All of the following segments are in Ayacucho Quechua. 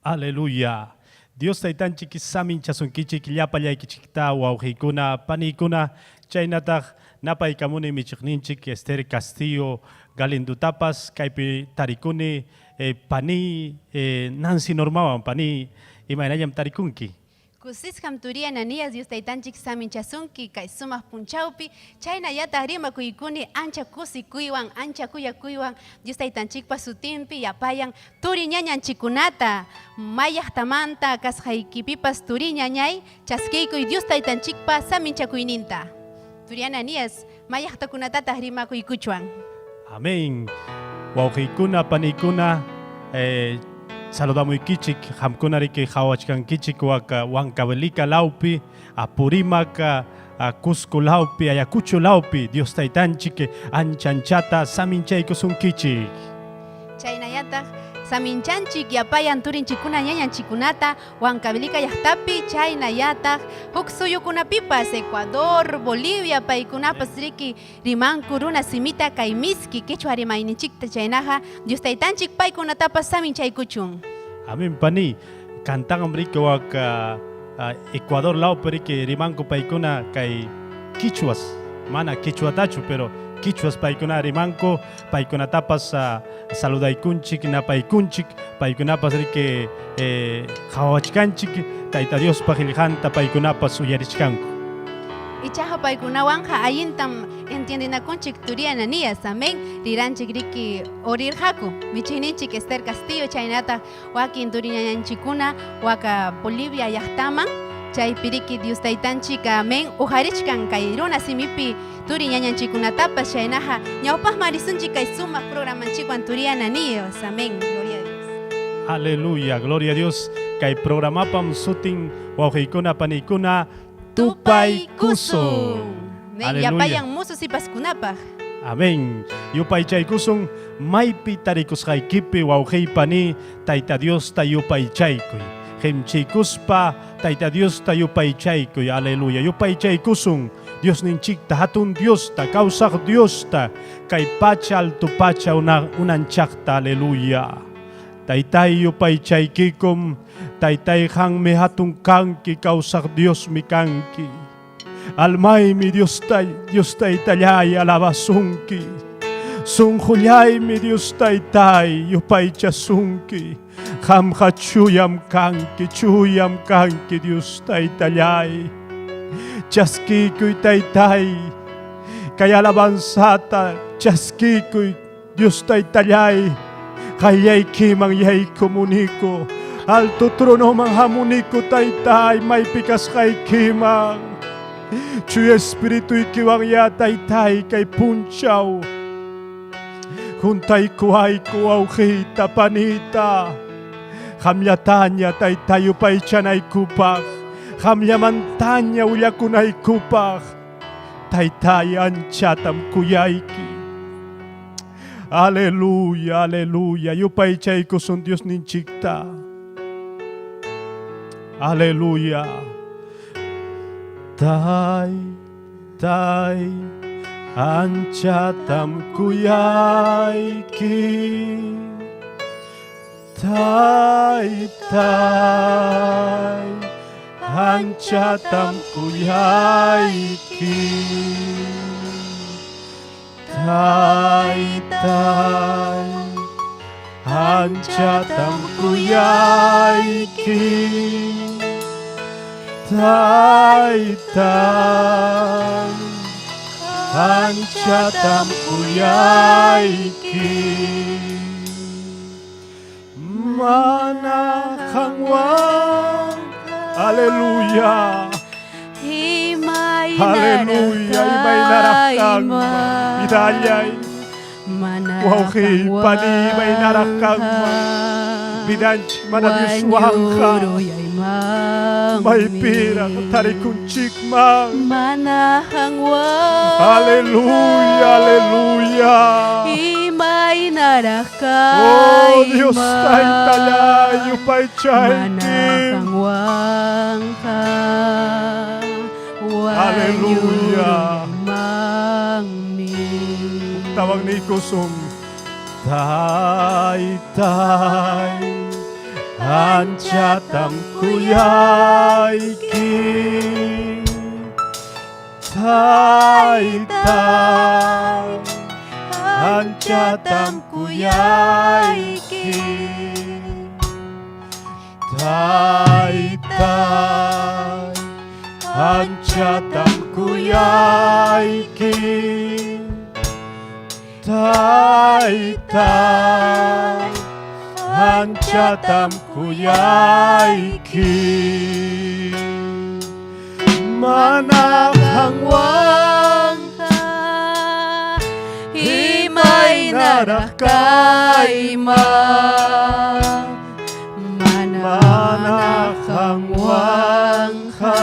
Aleluya. Dios taytanchik saminchasunkichik llapallaykichikta wawqiykuna, paniykuna, chaynataq napaykamuni michiqninchik Esther Castillo Galindutapas kaypi tarikuni eh, pani eh, Nancy Normawan pani imaynallam tarikunki. Kusisqam turiy Ananías Dios Taytanchik saminchasunki kay sumaq punchawpi, chaynallataq rimakuykuni ancha kusikuywan, ancha kuyakuywan Dios Taytanchikpa sutinpi yapayan turi ñañanchikkunata, may llaqtamanta kasqaykipipas turi ñañay chaskiykuy Dios Taytanchikpa saminchakuyninta. Turi Ananías, may llaqtakunatataq rimakuykuchwan? Amén. Wawqiykuna, paniykuna, eh, saludamuykichik, qamkuna riki qawachkankichik waka Huancavelica lawpi, Apurímac, Cusco lawpi, Ayacucho lawpi, Dios Taytanchik ancha anchata saminchaykusunkichik. Chaynallataq saminchanchik yapayan turinchikkuna ñañanchikkunata Huancavelica llaqtapi, chaynallataq huk suyukunapipas Ecuador, Bolivia, paykunapas riki Rimanku runa simita kay miski quechua rimayninchikta chaynaqa Dios Taytanchik paykunatapas saminchaykuchun. Amén pani, kantanqam riki wak Ecuador lawpi riki rimanku paykuna kay quichuas, mana quechuatachu pero quichuas paykuna rimanku, paykunatapas saludaykunchik, napaykunchik, paykunapas riki qhawachkanchik Tayta Diospa qillqanta paykunapas uyarichkanku. Ichaqa paykunawanqa allintam entiendenakunchik turi Ananías, amén, riranchik riki orirqaku michiyninchik Esther Castillo chaynataq wakin turi ñañanchikkuna waka Bolivia llaqtaman, chaypi riki Dios Taytanchik, amén, uqarichkan kay runa simipi turi ñañanchikkunatapas, chaynaqa ñawpaqman risunchik kay sumaq programanchikwan turi Ananías, amén, gloria a Dios. Aleluya, gloria a Dios. Kay programapam sutin wawqiykuna paniykuna tupaykusun. Amén, yapayan musu sipaskunapaq. Amén. Yupaychaykusun maypi tarikusqaykipi wawqiy pani Tayta Diosta yupaychaykuy. Qimchiykuspa Tayta Diosta yupaychaykuy. Aleluya. Yupaychaykusun Diosninchikta, hatun Diosta, kawsaq Diosta, kay pacha alto pacha unanchaqta. Aleluya. Taytay yupaychaykikum, Taytay qanmi hatun kanki, kawsaq Diosmi kanki. Almaymi Dios, Dios Taytallay alabasunki. Sunqullaymi Dios Taytay yupaychasunki. Qamqa chuyam kanki, chuyam kanki Dios Taytallay. Chaskiykuy Taytay, kay alabanzata chaskiykuy Dios Taytallay, qayllaykiman yaykumuniku, alto tronoman hamuniku Taytay, maypi kasqaykiman. Chuya Espirituykiwan ya Taytay kay punchaw. Juntaykuwayku wawqiyta, panita. Qamllataña Taytay yupaychanaykupaq, qamllamantaña willakunaykupaq. Taytay anchatam kuyayki. Aleluya, aleluya. Yupaychaykusun Diosninchikta. Aleluya. Tay, tay, anchatam kuyayki. Tay, tay, anchatam kuyayki. Tay, tay, anchatam kuyayki. Tay, tay, anchatam kuyayki. Mana qanwan, aleluya. Aleluya, imaynaraq kanman, vidallay. Wawqiy, paniy, imaynaraq kanman, vidanchik mana Dioswanqa, maypiraq tarikunchikman. Aleluya, aleluya. Oh Dios Taytallay, yupaychaykim. Aleluya. Huktawan niykusun. Taytay, anchatam kuyayki. Taytay, anchatam kuyayki. Taytay, anchatam kuyayki. Taytay, anchatam kuyayki. Mana qanwanqa imaynaraq kayman. Mana qanwanqa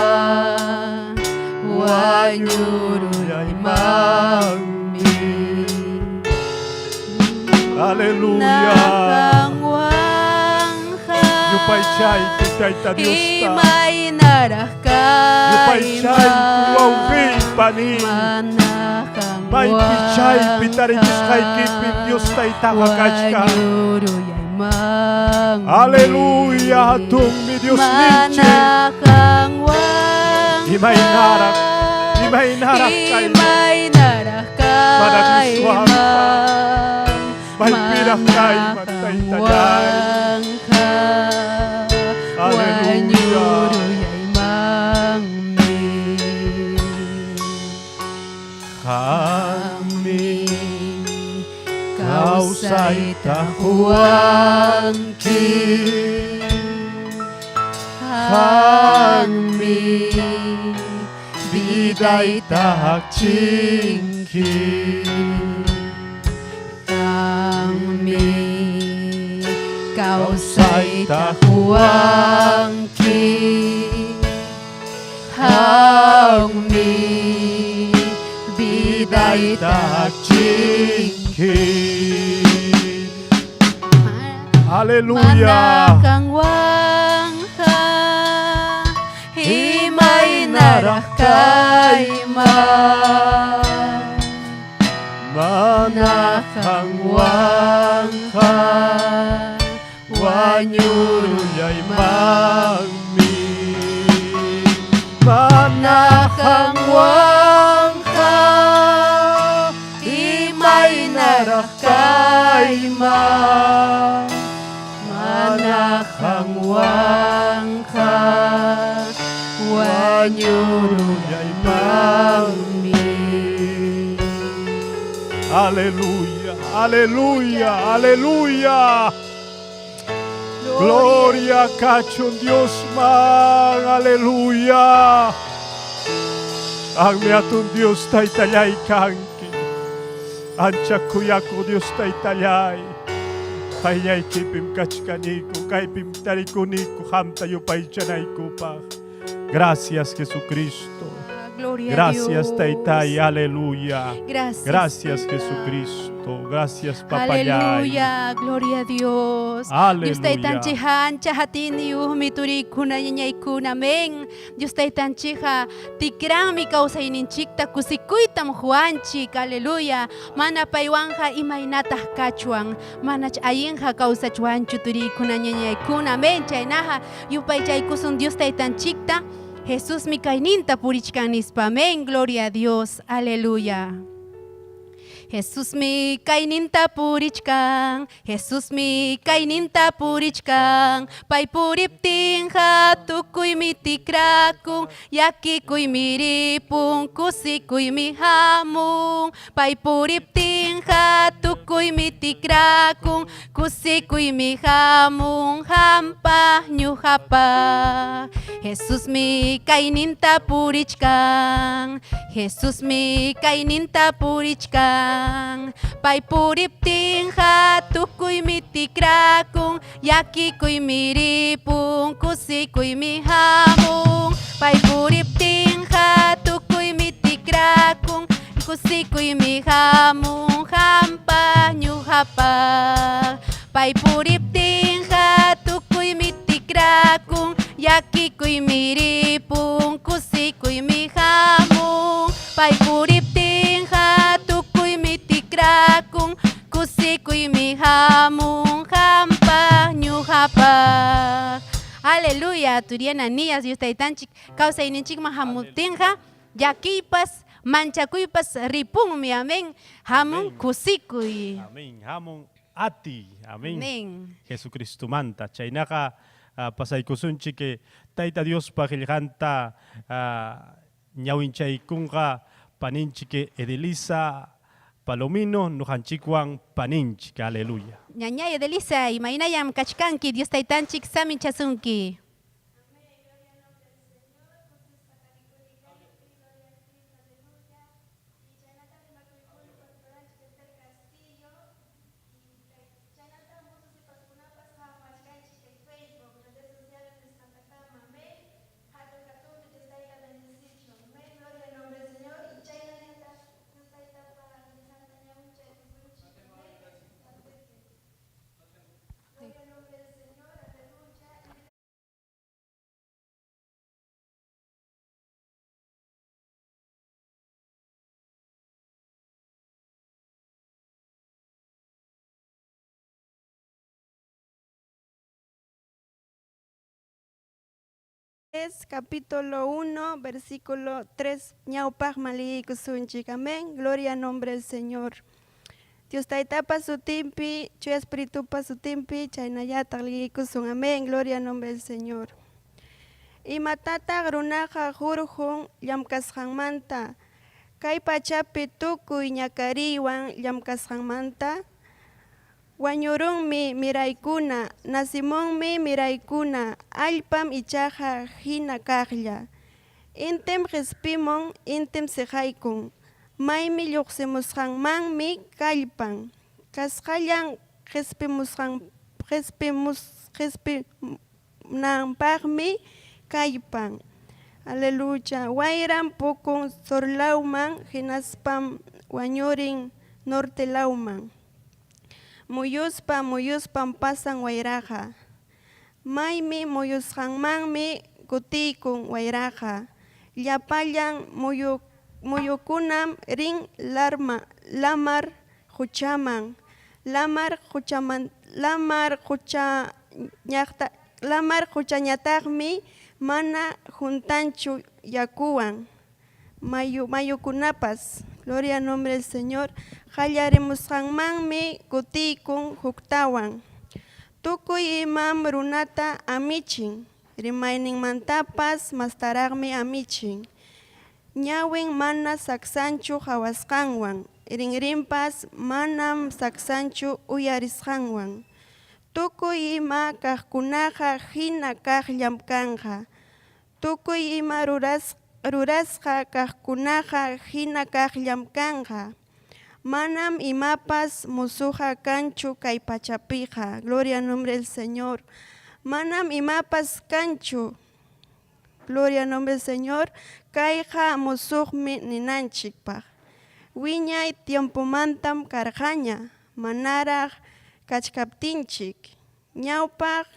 wañuruymanmi. Aleluya. Yupaychayku Tayta Diosta. Yupaychayku wawqiy, paniy. Maypi chaypi tarikusqaykipim Dios Taytaqa kachkan. Aleluya, hatunmi Diosninchik. Imaynaraq, imaynaraq kayman. Mana Dioswanqa maypiraq kayman, Taytallay. Aleluya. Qanmi kawsayta quwanki. Qanmi vidayta akchinki. Qanmi kawsayta quwanki. Qanmi vidayta akchinki. Aleluya. Mana qanwanqa imaynaraq kayman. Mana qanwanqa wañuruyaymanmi. Mana qanwanqa imaynaraq kayman. Mana qanwanqa wañuruyaymanmi. Aleluya, aleluya, aleluya. Gloria kachun Diosman, aleluya. Qammi hatun Dios Taytallay kanki. Ancha kuyakuq Dios Taytallay. Qayllaykipim kachkaniku, kaypim tarikuniku qamta yupaychanaykupaq. Gracias Jesucristo. Gloria. Gloria a Gracias, Dios. Taytay. Aleluya. Gracias. Gracias, Taytay. Jesucristo. Gracias, Papayay. Aleluya, gloria a Dios. Dios Aleluya. taytanchikqa ancha hatiniyuqmi turikuna ñañaykuna, amén. Dios taytanchikqa tikranmi kawsayninchikta kusikuytam huwanchik, aleluya. Mana paywanqa imaynataq kachwan, manach allinqa kawsachwanchu turikuna ñañaykuna, amén. Chaynaqa yupaychaykusun Dios taytanchikta, Jesusmi kayninta purichkan nispa, amén. Gloria a Dios, aleluya. Jesusmi kayninta purichkan, Jesusmi kayninta purichkan, pay puriptinqa tukuymi tikrakun, llakikuymi ripun, kusikuymi hamun, pay puriptinqa tukuymi tikrakun, kusikuymi hamun, hampaq ñuqapaq. Jesusmi kayninta purichkan, Jesusmi kayninta purichkan, pay puriptinqa tukuymi tikrakun, llakikuymi ripun, kusikuymi hamun, pay puriptinqa tukuymi tikrakun, kusikuymi hamun, hampaq ñuqapaq. Pay puriptinqa tukuymi tikrakun, llakikuymi ripun, kusikuymi hamun, pay puriptinqa tukuymi tikrakun, kusikuymi hamun, hampaq ñuqapaq. Aleluya, turi Ananías, Dios taytanchik kawsayninchikman hamuptinqa llakiypas manchakuypas ripunmi, amén. Hamun Amén. kusikuy. Amén. Hamun ati. Amén. Amén. Jesucristomanta. Chaynaqa pasaykusunchik Tayta Diospa qillqanta ñawinchaykunqa paninchik Edelisa Palomino ñuqanchikwan paninchik. Aleluya. Ñañay Edelisa, imaynallam kachkanki, Dios taytanchik saminchasunki. Es capítulo 1, versículo 3. Ñawpaqman liyikusunchik. Amén. Gloria a nombre del Señor. Dios taytapa sutinpi, Chuya Espiritupa sutinpi, chaynallataq liyikusun. Amén. Gloria a nombre del Señor. Imatataq runaqa hurqun llamkasqanmanta, kay pachapi tukuy ñakariywan llamkasqanmanta? Wañurunmi miraykuna, nacimunmi miraykuna, allpam ichaqa hina kaqlla. Intim qispimun, intim siqaykun, maymi lluqsimusqanmanmi kallpan. Kasqallan qispimusqan qispimus qispinanpaqmi kallpan. Aleluya. Wayram pukun surlawman hinaspam wañurin norte lawman. Muyuspa muyuspam pasan wayraqa. Maymi muyusqanmanmi kutiykun wayraqa. Llapallan muyu muyukunam rin larma lamar quchaman. Lamar quchaman lamar quchañaqta lamar quchañataqmi mana juntanchu yakuwan. Mayu mayukunapas. Gloria al nombre del Señor. Qallarimusqanmanmi kutiykun huktawan. Tukuy imam runata amichin. Rimayninmantapas mastaraqmi amichin. Ñawin mana saksanchu qawasqanwan, rinrinpas manam saksanchu uyarisqanwan. Tukuy ima kaqkunaqa hina kaqllam kanqa. Tukuy ima ruras rurasqa kaqkunaqa hina kaqllam kanqa. Manam imapas musuqa kanchu kay pachapiqa. Gloria al nombre del Señor. Manam imapas kanchu. Gloria al nombre del Señor. Kayqa musuqmi ninanchikpaq. Wiñay tiempomantam karqaña, manaraq kachkaptinchik. Ñawpaq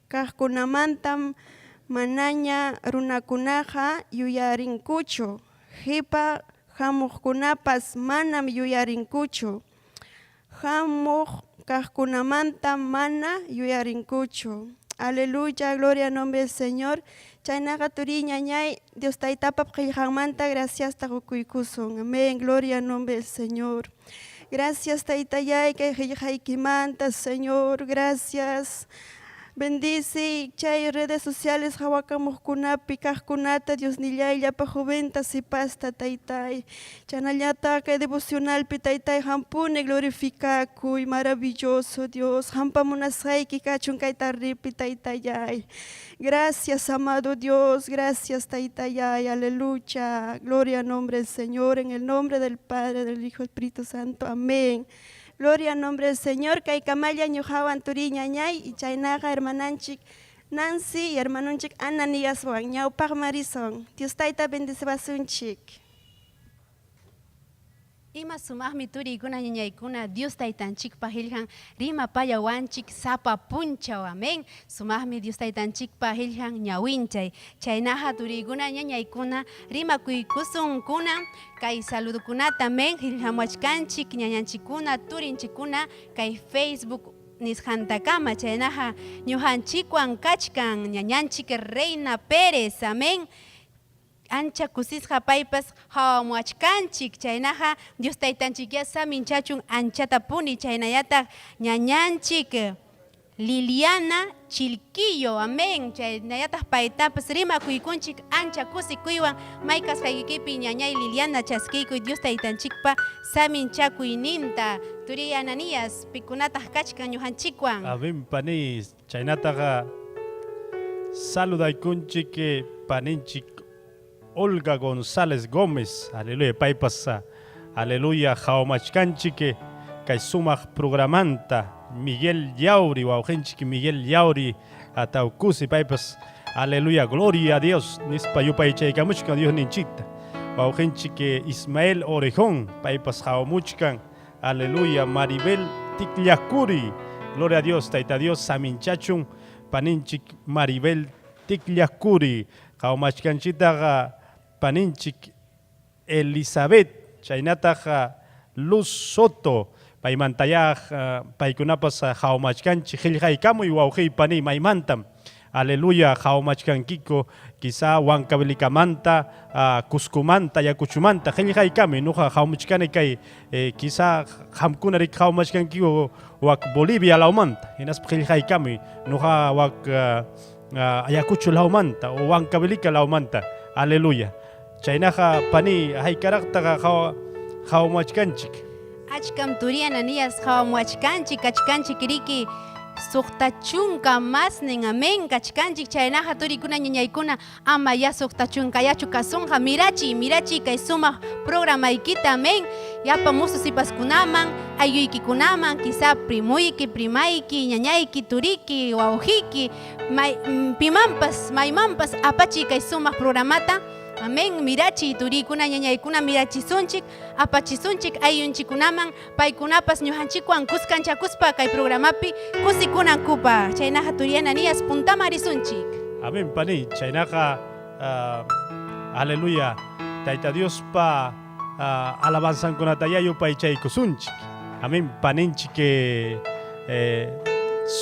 kaqkunamantam manaña runakunaqa yuyarinkuchu, qipa hamuqkunapas manam yuyarinkuchu. Hamuq kaqkunamantam mana yuyarinkuchu. Aleluya, gloria al nombre del Señor. Chaynaqa turiy ñañay, Dios Taytapa qillqanmanta graciasta qukuykusun. Amén, gloria al nombre del Señor. Gracias Taytallay kay qillqaykimanta, Señor, gracias. Bendice chay redes sociales hawakamuqkunapi kaqkunata, Diosnillay, llapa joventa sipasta, Taytay. Chaynallataq kay devocionalpi, Taytay, qampuni glorificakuy, maravilloso Dios. Qampa munasqayki kachun kay tardepi, Taytallay. Gracias, amado Dios. Gracias, Taytallay. Aleluya. Gloria al nombre del Señor. En el nombre del Padre, del Hijo, Espíritu Santo. Amén. Gloria al nombre del Señor. Kaykamalla ñuqawan turiy ñañay y chaynaqa hermananchik Nancy y hermanunchik Ananiaswan ñawpaqman risun. Dios Tayta bendeciwasunchik. Ima sumaqmi turiykuna ñañaykuna Dios Taytanchikpa qillqan rimapayawanchik sapa punchaw. Amén. Sumaqmi Dios Taytanchikpa qillqan ñawinchay. Chaynaqa turiykuna ñañaykuna rimakuykusun kunan kay saludokunata. Amén. Qillqamuwachkanchik ñañanchikkuna turinchikkuna kay Facebook nisqantakama. Chaynaqa ñuqanchikwan kachkan ñañanchik Reina Pérez. Amén. Ancha kusisqa paypas qawamuwachkanchik, chaynaqa Dios Taytanchikyá saminchachun anchatapuni, chaynallataq ñañanchik Liliana Chilquillo, amén, chaynallataq paytapas rimakuykunchik ancha kusikuywan, may kasqaykipi ñañay Liliana chaskiykuy Dios Taytanchikpa saminchakuyninta. Turiy Ananías, pikunataq kachkan ñuqanchikwan? Amén, pani, chaynataqa saludaykunchik paninchik Olga González Gómez, aleluya, paypas aleluya qawamachkanchik kay sumaq programanta. Miguel Yauri, wawqinchik Miguel Yauri Ataucusi, paypas aleluya, gloria a Dios nispa yupaychaykamuchkan Diosninchikta. Wawqinchik Ismael Orejón, paypas qawamuchkan, aleluya. Maribel Ticllacuri, gloria a Dios, Tayta Dios saminchachun paninchik Maribel Ticllacuri. Qawamachkanchiktaqa paninchik Elizabeth, chaynataq Luz Soto, paymantayá paykunapas qawamachkanchik. Qillqaykamuy wawqiy paniy maymantam, aleluya, qawamachkankiku, quizá Huancavelikamanta, Cuscomanta, Ayacuchomanta, qillqaykamuy. Ñuqa qawamuchkani kay quizá qamkuna riki qawamachkankiku wak Bolivia lawmanta, hinaspa qillqaykamuy ñuqa wak Ayacucho lawmanta o Huancavelica lawmanta, aleluya. Chaynaqa pani haykaraqtaqa qawamachkanchik. Achkam turi Ananías qawamuwachkanchik, kachkanchik riki 60 masnin, amén, kachkanchik. Chaynaqa turikuna ñañaykuna ama ya 60yachu kasunqa, mirachiy, mirachiy kay sumaq programaykita, amén. Llapa musu sipaskunaman, aylluykikunaman, quizá primuyki, primayki, ñañayki, turiki, wawqiyki, may, pimanpas, maymanpas apachiy kay sumaq programata. Amén, mirachiy turikuna ñañaykuna, mirachisunchik, apachisunchik ayllunchikkunaman, paykunapas ñuqanchikwan kuskanchakuspa kay programapi kusikunankupaq. Chaynaqa turi Ananías puntaman risunchik. Amén, pani. Chaynaqa aleluya, Tayta Diospa alabanzankunatayá yupaychaykusunchik. Amén, paninchik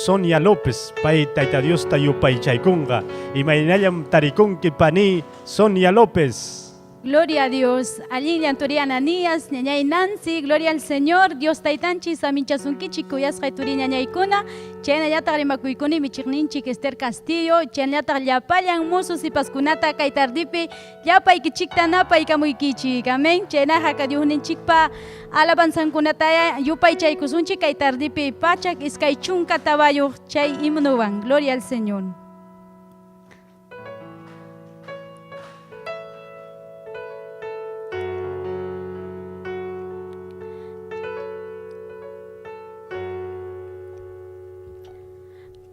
Sonia López, pay Tayta Diosta yupaychaykunqa. Imaynallam tarikunki pani Sonia López? Gloria a Dios. Allinllan turi Ananías, ñañay Nancy, gloria al Señor. Dios Taytanchik saminchasunkichik kuyasqay turi ñañaykuna. Chaynallataq rimakuykuni michiqninchik Esther Castillo, chaynallataq llapallan musu sipaskunata kay tardipi llapaykichikta napaykamuykichik. Amén. Chaynaqa Diosninchikpa alabanzankunataya yupaychaykusunchik kay tardipi 124 chay himnowan. Gloria al Señor.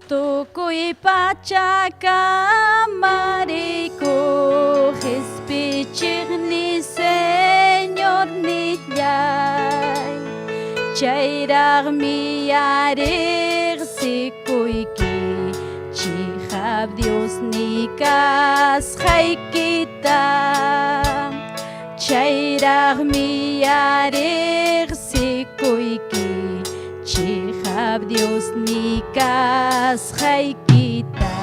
Tukuy pacha kamarikuq qespichiqniy Señornillay, chayraqmi riqsikuyki chiqap Diosniy kasqaykita. Chayraqmi riqsikuyki chiqap Diosniy kasqaykita.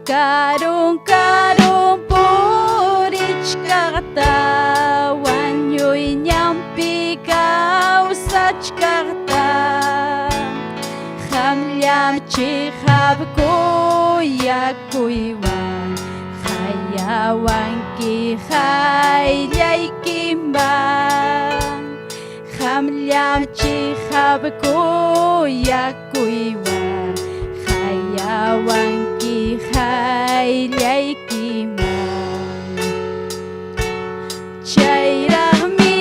Karun karun purichkaqta wañuy ñanpi kawsachkaqta qamllam chiqap kuyakuywan qayawanki qayllaykiman qamllam chiqap kuyakuywan qayawanki qayllaykiman chayraqmi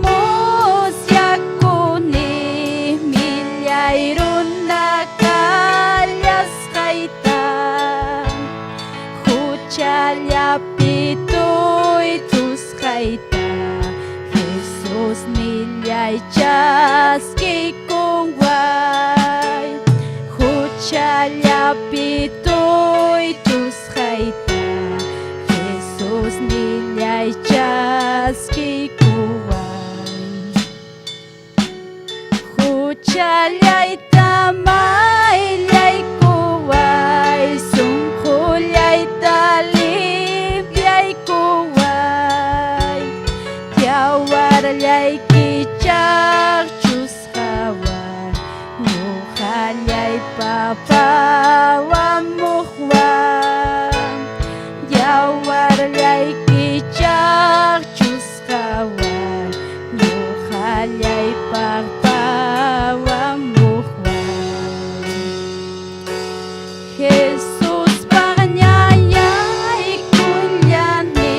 musyakuni millay runa kallasqayta huchallapi tuytusqayta Jesus nillay chaskiykuway huchallapi tuytusqayta Jesus nillay chaskiykuway huchallayta mayllaykuway sunqullayta limpiaykuway yawarllayki chaqchusqawan ñuqallaypa pawamuqwan yawarllayki chaqchusqawan ñuqallaypaq pawamuqwan Jesuspaq ñayaykullani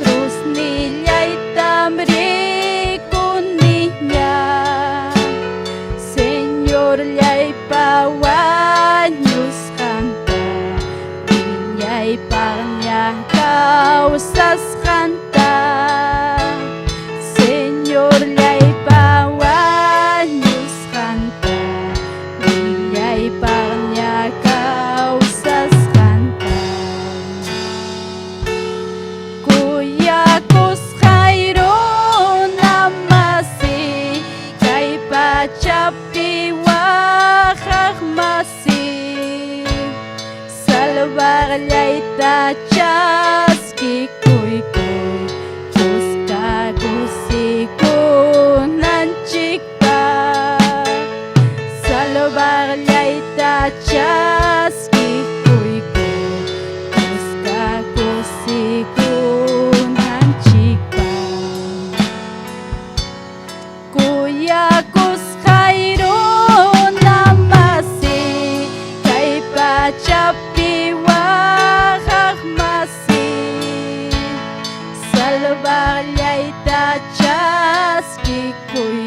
cruznillaytam rikuniña Señorllaypa wañusqanta wiñaypaqña kawsasqanta Señorllaypa wañusqanta wiñaypaqña kawsasqanta Kuyakusqay runa masiy kay pachapi waqaq masiy salvaqllayta chaskikuykuy kuska kusikunanchikpaq salvaqllayta chaskikuykuy kuska kusikunanchikpaq Kuyakusqay runa masiy kay pachapi waqaq masiy salvaqllayta chaskikuykuy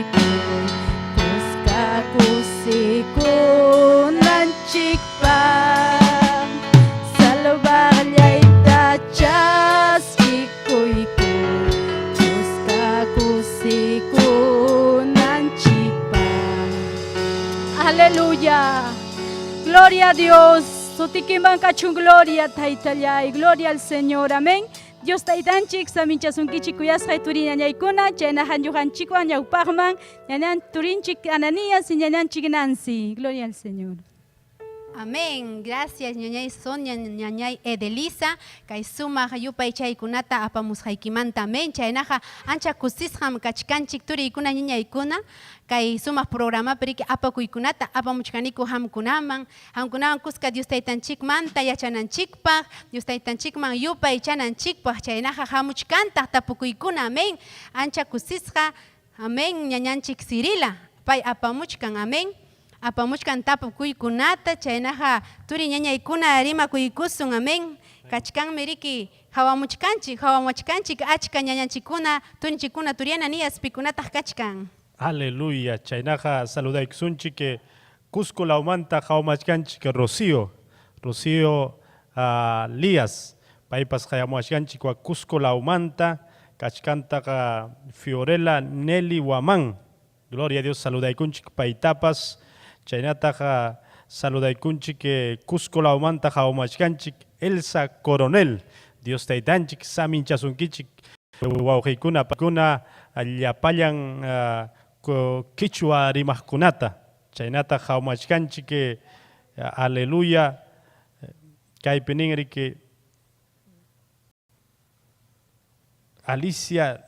kuska kusikunanchikpaq salvaqllayta chaskikuykuy kuska kusikunanchikpaq Aleluya. Gloria a Dios. Sutikiman kachun gloria taytallay. Gloria al Señor. Amén. Dios taytanchik saminchasunkichik kuyasqay turi ñañaykuna chaynaqa ñuqanchikwan ñawpaqman ñañan turinchik Ananías y ñañanchik Nancy. Gloria al Señor. Amén. Gracias, ñañay Sonia, ñañay Edelisa. Kay sumaq yupaychaykunata apamusqaykimanta. Amén. Chaynaqa ancha kusisqam kachkanchik turiykuna ñañaykuna. Kay sumaq programapi riki apakuykunata apamuchkaniku hamkunaman. Hamkunawan kuska Dios taytanchikmanta yachananchikpaq, Dios taytanchikman yupaychananchikpaq. Chaynaqa hamuchkantaq tapukuykuna. Amén. Ancha kusisqa. Amén. Ñañanchik Cirila. Pay apamuchkan. Amén. Apamuchkan tapukuykunata chaynaqa turi ñañaykuna rimakuykusun amén kachkanmi riki hawamuchkanchik hawamuchkanchik achka ñañanchikkuna turinchikkuna turi Ananías pikunataq kachkan. Aleluya. Chaynaqa saludaykusunchik Cusco lawmanta qawamachkanchik Rocío, Rocío Lías. Paypas qayamuwachkanchik wa Cusco lawmanta kachkantaqa Fiorella Nelly Huamán. Gloria a Dios saludaykunchik paytapas. Chaynataq saludaykunchik Cusco lawmanta qawamachkanchik Elsa Coronel. Dios Taytanchik saminchasunkichik wawqiykuna paykuna llapallan qichwa rimaqkunata. Chaynataq qawamachkanchik aleluya kaypi ninriki Alicia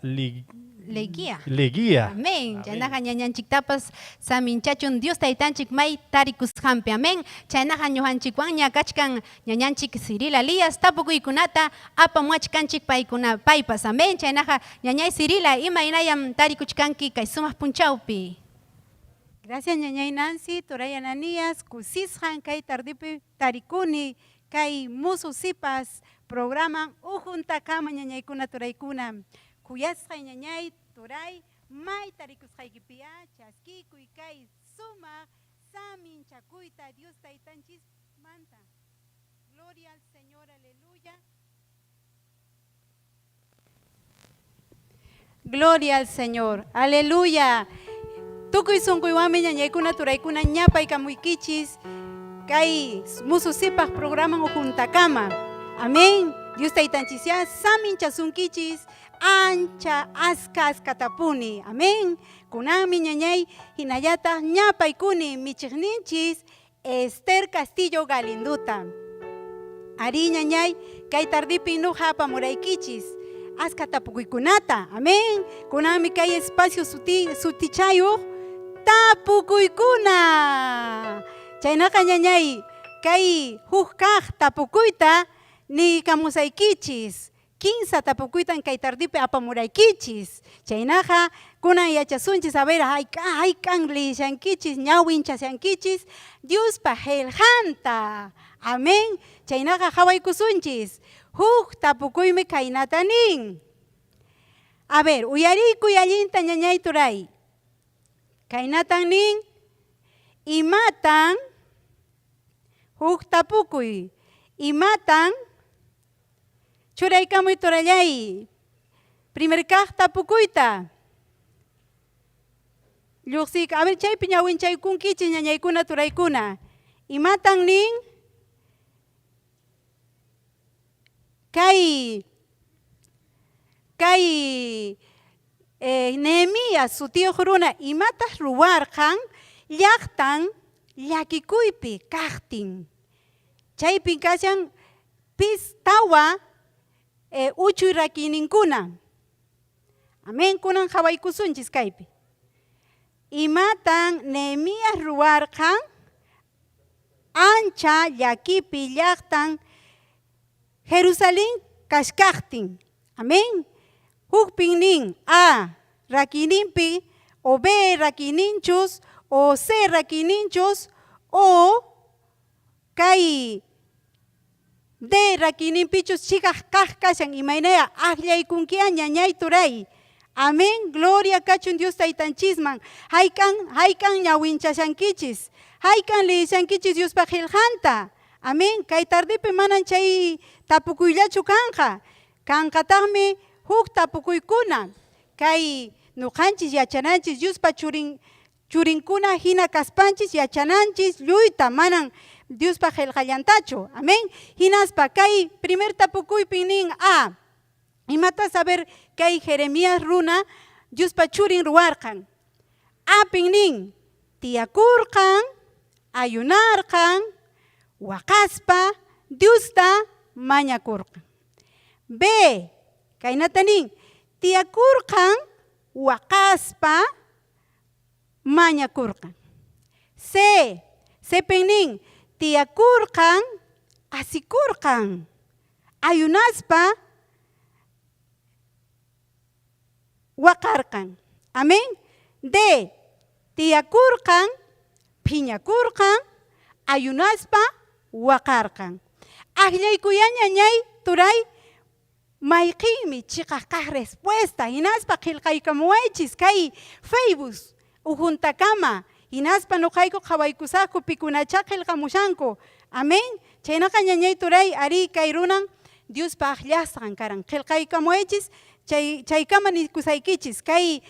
Leguía. Leguía. Amén. Chaynaqa ñañanchiktapas saminchachun Dios taytanchik may tarikusqanpi. Amén. Chaynaqa ñuqanchikwanña kachkan ñañanchik Cirila Lías tapukuykunata apamuachkanchik paykuna paypas. Amén. Chaynaqa ñañay Cirila imaynayam tarikuchkanki kay sumaq punchawpi. Gracias ñañay Nancy, turay Ananías, kusisqan kay tardipi tarikuni kay musu sipas programan ujuntakama ñañaykuna turaykuna. Kuyasqay ñañay turay may tarikusqaykipiya chaskikuy kay sumaq saminchakuyta Dios taytanchismanta. Gloria al Señor, aleluya. Gloria al Señor. Aleluya. Tukuy sunquywanmi ñañaykuna turaykuna ñapaykamuykichis kay musu sipaq programan ujuntakama. Amén. Dios taytanchisya saminchasunkichis ancha aska askatapuni. Amén. Kunanmi ñañay hinallataq ñapaykuni michiqninchis Esther Castillo Galinduta. Arí ñañay, kay tardipi nuqa apamuraykichis. Aska tapukuykunata. Amén. Kunanmi kay espacio suti, sutichayuq tapukuykuna. Chaynaqa ñañay, kay huk kaq tapukuyta niykamusaykichis. Kinsa tapukuytan kay tardipi apamuraykichis. Chaynaqa kunan yachasunchis a ver hayk'a hayk'an liyishankichis ñawinchashankichis Diospa qillqanta. Amén. Chaynaqa qhawaykusunchis. Huk tapukuymi khaynata nin. A ver, uyariykuy allinta ñañay turay. Khaynatan nin, imatan huk tapukuy, imatan churaykamuy turallay. Primer kaq tapukuyta. Lluqsiyka, a ver chaypi ñawinchaykunkichis ñañaykuna turaykuna. Imatan nin kay kay Nehemías sutiyuq runa imataq ruwarqan llaqtan llakikuypi kaqtin. Chaypin kashan pis tawa uchuy rakiyninkuna. Amén, kunan qhawaykusunchis kaypi. Imatan Nehemías ruwarqan ancha llakipi llaqtan Jerusalén kashkaqtin? Amén. Hukpin nin A rakiyninpi o B rakiyninchus o C rakiyninchus o kay D rakiyninpichus chiqaq kaq kashan imaynaya akllaykunkiya ñañay turay. Amén. Gloria kachun Dios taytanchisman. Hayk'an hayk'an ñawinchashankichis. Hayk'an liyishankichis Diospa qillqanta. Amén. Kay tardipi manan chay tapukuyllachu kanqa. Kanqataqmi huk tapukuykuna. Kay nuqanchis yachananchis Diospa churin churinkuna hina kaspanchis yachananchis lluyta manan Diospa qillqallantachu. Amén. Hinaspa kay primer tapukuypin nin A. Imata saber kay Jeremías runa Diospa churin ruwarqan. Apin nin tiyakurqan, ayunarqan, waqaspa Diosta mañakurqan. B. Kaynata nin tiyakurqan, waqaspa mañakurqan. C. Cpin nin tiyakurqan, asikurqan, ayunaspa waqarqan. Amén. D. Tiyakurqan, phiñakurqan, ayunaspa waqarqan. Akllaykuyá ñañay turay mayqinmi chiqaq kaq respuesta hinaspa qillqaykamuwaychis kay Facebook. Ujuntakama, hinaspa nuqayku qhawaykusaqku pikunachá qillqamushanku. Amén. Chaynaqa ñañay turay, arí, kay runan Diospa akllasqan karan. Qillqaykamuwaychis, chay, chaykama nikusaykichis, kay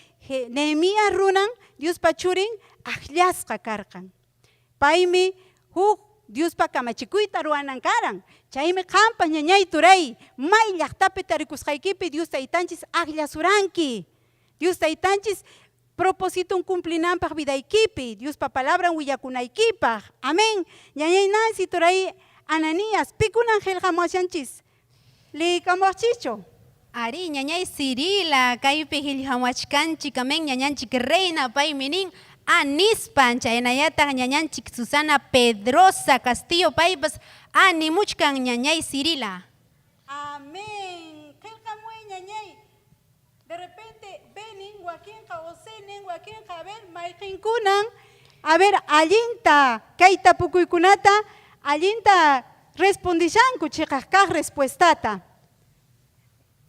Nehemías runan Diospa churin akllasqa karqan. Paymi huk Diospa kamachikuyta ruwanan karan. Chaymi qampas ñañay turay, may llaqtapi tarikusqaykipi Dios Taytanchis akllasuranki. Dios Taytanchis Propositon cumplinanpaq vidaykipi, Diospa palabran willakunaykipaq. Amén. Ñañay Nancy, turay Ananías, pikunan qillqamuwashanchis? Liykamuwaqchischu? Arí, ñañay Cirila, kaypi qillqamuwachkanchik, amén, ñañanchik Reina, paymi nin, A nispan, chaynallataq ñañanchik Susana Pedroza Castillo, paypas A nimuchkan, ñañay Cirila. Amén. Qillqamuway ñañay. De repente B nin wakinqa o C nin wakinqa, a ver, mayqinkunan, a ver, allinta kay tapukuykunata allinta respondishanku chiqaq kaq respuestata.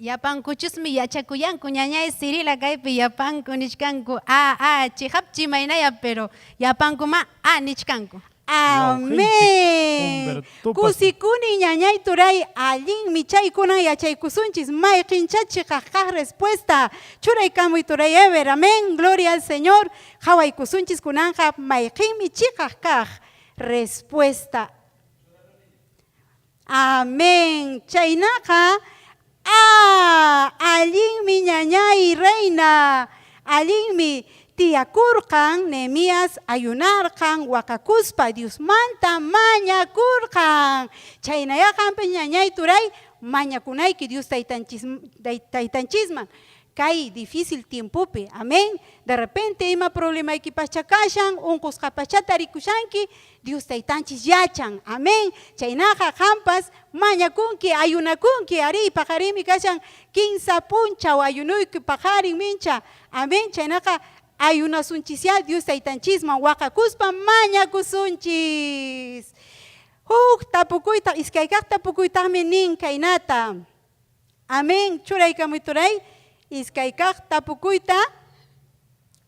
Yapankuchusmi yachakuyanku ñañay Cirila kaypi yapanku nichkanku a a chiqapchi maynaya pero yapankuma a nichkanku. Amén. Kusikuni ñañay turay allinmi chaykunan yachaykusunchis mayqinchá chiqaq kaq respuesta churaykamuy turay Ever amén gloria al Señor qhawaykusunchis kunanqa mayqinmi chiqaq kaq respuesta Amén. Chaynaqa, ah, allinmi ñañay reina, allinmi tiyakurqan Nehemías ayunarqan waqakuspa Diosmanta mañakurqan. Chaynayá qanpas ñañay turay mañakunayki Dios taytanchis, taytanchisman. Kay difícil tiempopi, amén. De repente ima problemaykipaschá kashan, unqusqapaschá tarikushanki, Dios Taytanchis yachan, amén. Chaynaqa qampas mañakunki, ayunakunki, arí, paqarinmi kashan kinsa punchaw ayunuyki paqarin mincha, amén. Chaynaqa ayunasunchisyá Dios Taytanchisman waqakuspa mañakusunchis. Huk tapukuytaq, iskaykaq tapukuytaqmi nin kaynata. Amén. Churaykamuy turay, iskaykaq tapukuyta.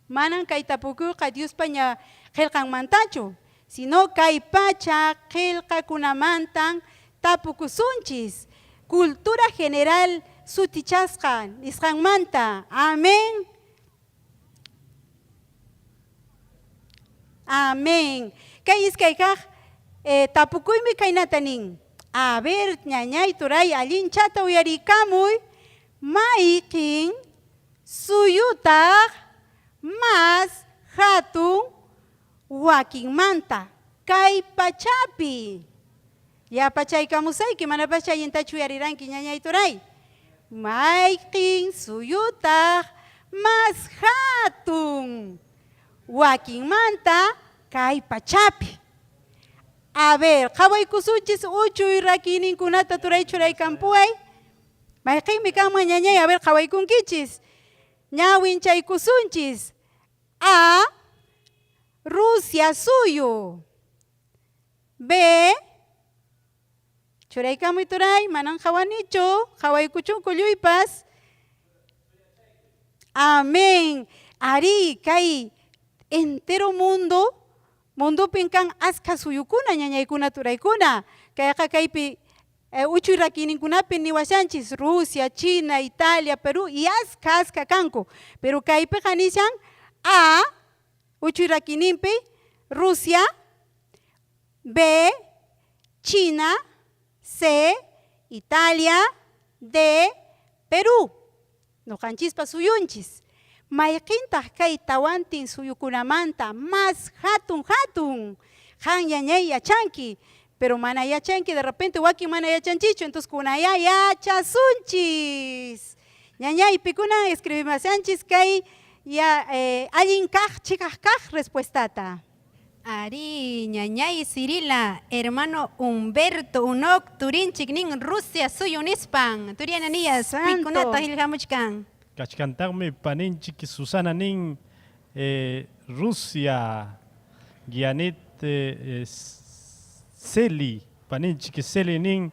Manan kay tapukuyqa Diospa ña qillqanmantachu, sino kay pacha qillqakunamantan tapukusunchis, cultura general sutichasqa nisqanmanta. Amén. Amén. Kay iskay kaq tapukuymi khaynata nin, A ver, ñañay turay allinchata uyariykamuy, mayqin suyutaq mas hatun wakinmanta kay pachapi? Yapachaykamusayki, manapaschá allintachu uyariranki ñañay turay. Mayqin suyutaq mas hatun wakinmanta kay pachapi? A ver, qhawaykusunchis uchuy rakiyninkunata turay churaykampuway. Mayqinmi kanman ñañay? A ver, qhawaykunkichis. Ñawinchaykusunchis. A. Rusia suyu. B. Churaykamuy turay, manan qhawanichu, qhawaykuchunku lluypas. Amén. Arí, kay entero mundo, mundopin kan askha suyukuna, ñañaykuna, turaykuna. Kayqa kaypi uchuy rakiyninkunapi niwashanchis, Rusia, China, Italia, Perú, y askha askha kanku. Pero kaypiqa nishan A, uchuy rakiyninpi, Rusia, B, China, C, Italia, D, Perú. Noqanchispa suyunchis. Mayqintaq kay tawantin suyukunamanta mas hatun hatun? Qan ñañay yachanki, pero mana yachanki, de repente wakin mana yachanchischu, entonces kunayá yachasunchis. Ñañay, pikunan escribimashanchis kay ya allin kaq, chiqaq kaq respuestata? Arí, ñañay Cirila, hermano Humberto Unok, turinchik nin Rusia suyu nispan. Turi Ananías, Santo. pikunata qillqamuchkan? Kachkantaqmi paninchik Susana nin Rusia, Gianet Celi, paninchik Celi nin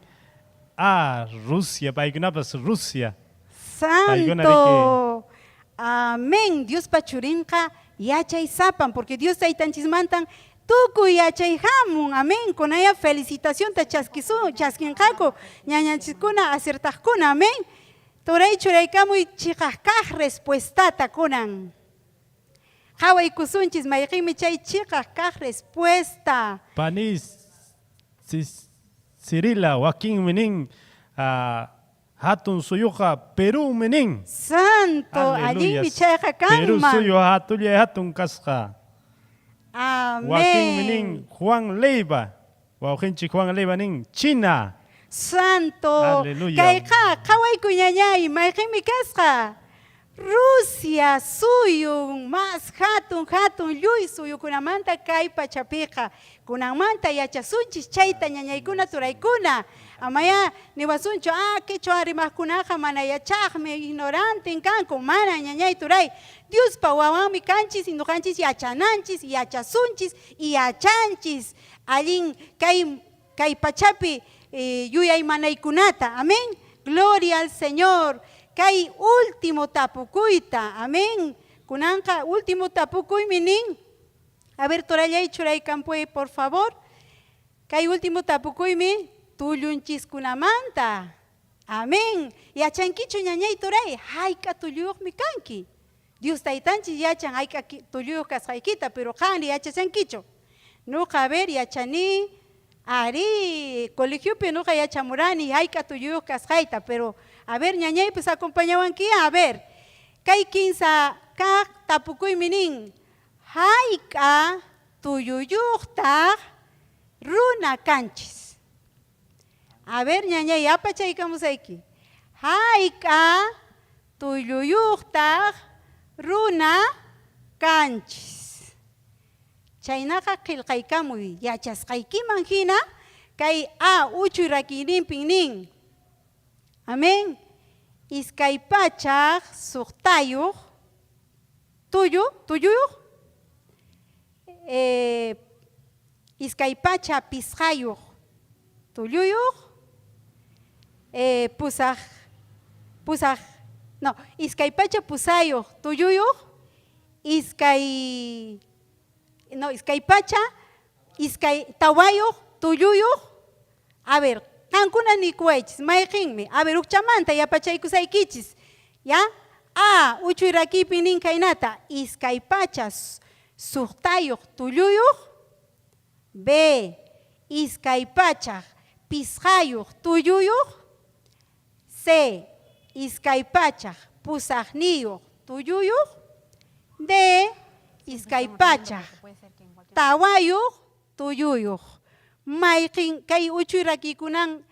A, Rusia, paykunapas Rusia. Paykuna riki. Santo. Amén. Diospa churinqa Yachaysapan, porque Dios taytanchismantan tukuy yachay hamun. Amén. Kunaya felicitacionta chaskisun, chaskinqaku ñañanchiskuna acertaqkuna. Amén. Turay churaykamuy chiqaq kaq respuestata kunan. Qhawaykusunchis mayqinmi chay chiqaq kaq respuesta. Pani Cirila wakinmi nin hatun suyuqa Perúmi nin. Santo, allinmi chayqa kanman. Perú suyu hatullay hatun kasqa. Amén. Wakinmi nin Juan Leiva, wawqinchik Juan Leiva nin China. Santo, kayqa qhawayku ñañay, mayqinmi kasqa? Rusia suyun mas hatun hatun lluy suyukunamanta kay pachapiqa. Kunanmanta yachasunchis chayta ñañaykuna turaykuna. Amayá niwasunchu, ah, quechua rimaqkunaqa mana yachaqmi, ignoranten kanku. Mana ñañay turay. Diospa wawanmi kanchis y ñuqanchis yachananchis, yachasunchis y yachanchis allin kay kay pachapi yuyaymanaykunata. Amén. Gloria al Señor. Kay último tapukuyta. Amén. Kunanqa último tapukuymi nin. A ver, turallay churaykampuy, por favor. Kay último tapukuymi tullunchiskunamanta. Amén. Yachankichu ñañay turay, hayk'a tulluyuqmi kanki. Dios taytanchis yachan hayk'a tulluyuq kasqaykita, pero qanri yachashankichu. Nuqa, a ver, yachani, arí, colegiopi nuqa yachamurani hayk'a tulluyuq kasqayta, pero a ver, ñañaypas acompañawanki, a ver. Kay kinsa kaq tapukuymi nin, hayk'a tulluyuqtaq runa kanchis. A ver, ñañay, apachaykamusayki. Hayk'a tulluyuqtaq runa kanchis. Chaynaqa qillqaykamuy yachasqaykiman hina kay A uchuy rakiyninpin nin. Amén. Iskay pachak suqtayuq tullu, tulluyuq, iskay pacha pisqayuq tulluyuq, pusaq, pusaq, no, iskay pacha pusayuq tulluyuq, iskay, no, iskay pacha, iskay tawayuq tulluyuq. A ver, qankuna nikuwaychis, mayqinmi? A ver, hukchamanta yapachaykusaykichis. Ya? A, uchuy rakiypi nin kaynata, iskay pacha suqtayuq tulluyuq. B, iskay pachaq pisqayuq tulluyuq. C, iskay pachaq pusaqniyuq tulluyuq. D, iskay pachaq tawayuq tulluyuq. Mayqin kay uchuy rakiykunan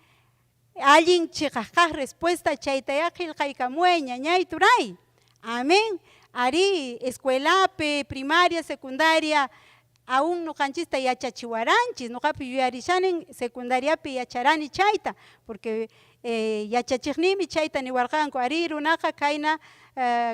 allin chiqaq kaq respuesta chaytayá qillqaykamuway ñañay turay. Amén. Arí, escuelapi, primaria, secundaria, aún ñuqanchista yachachiwaranchis. Ñuqapi yuyarishanin secundariapi yacharani chayta, porque yachachiqniymi chayta niwarqanku, arí runaqa kayna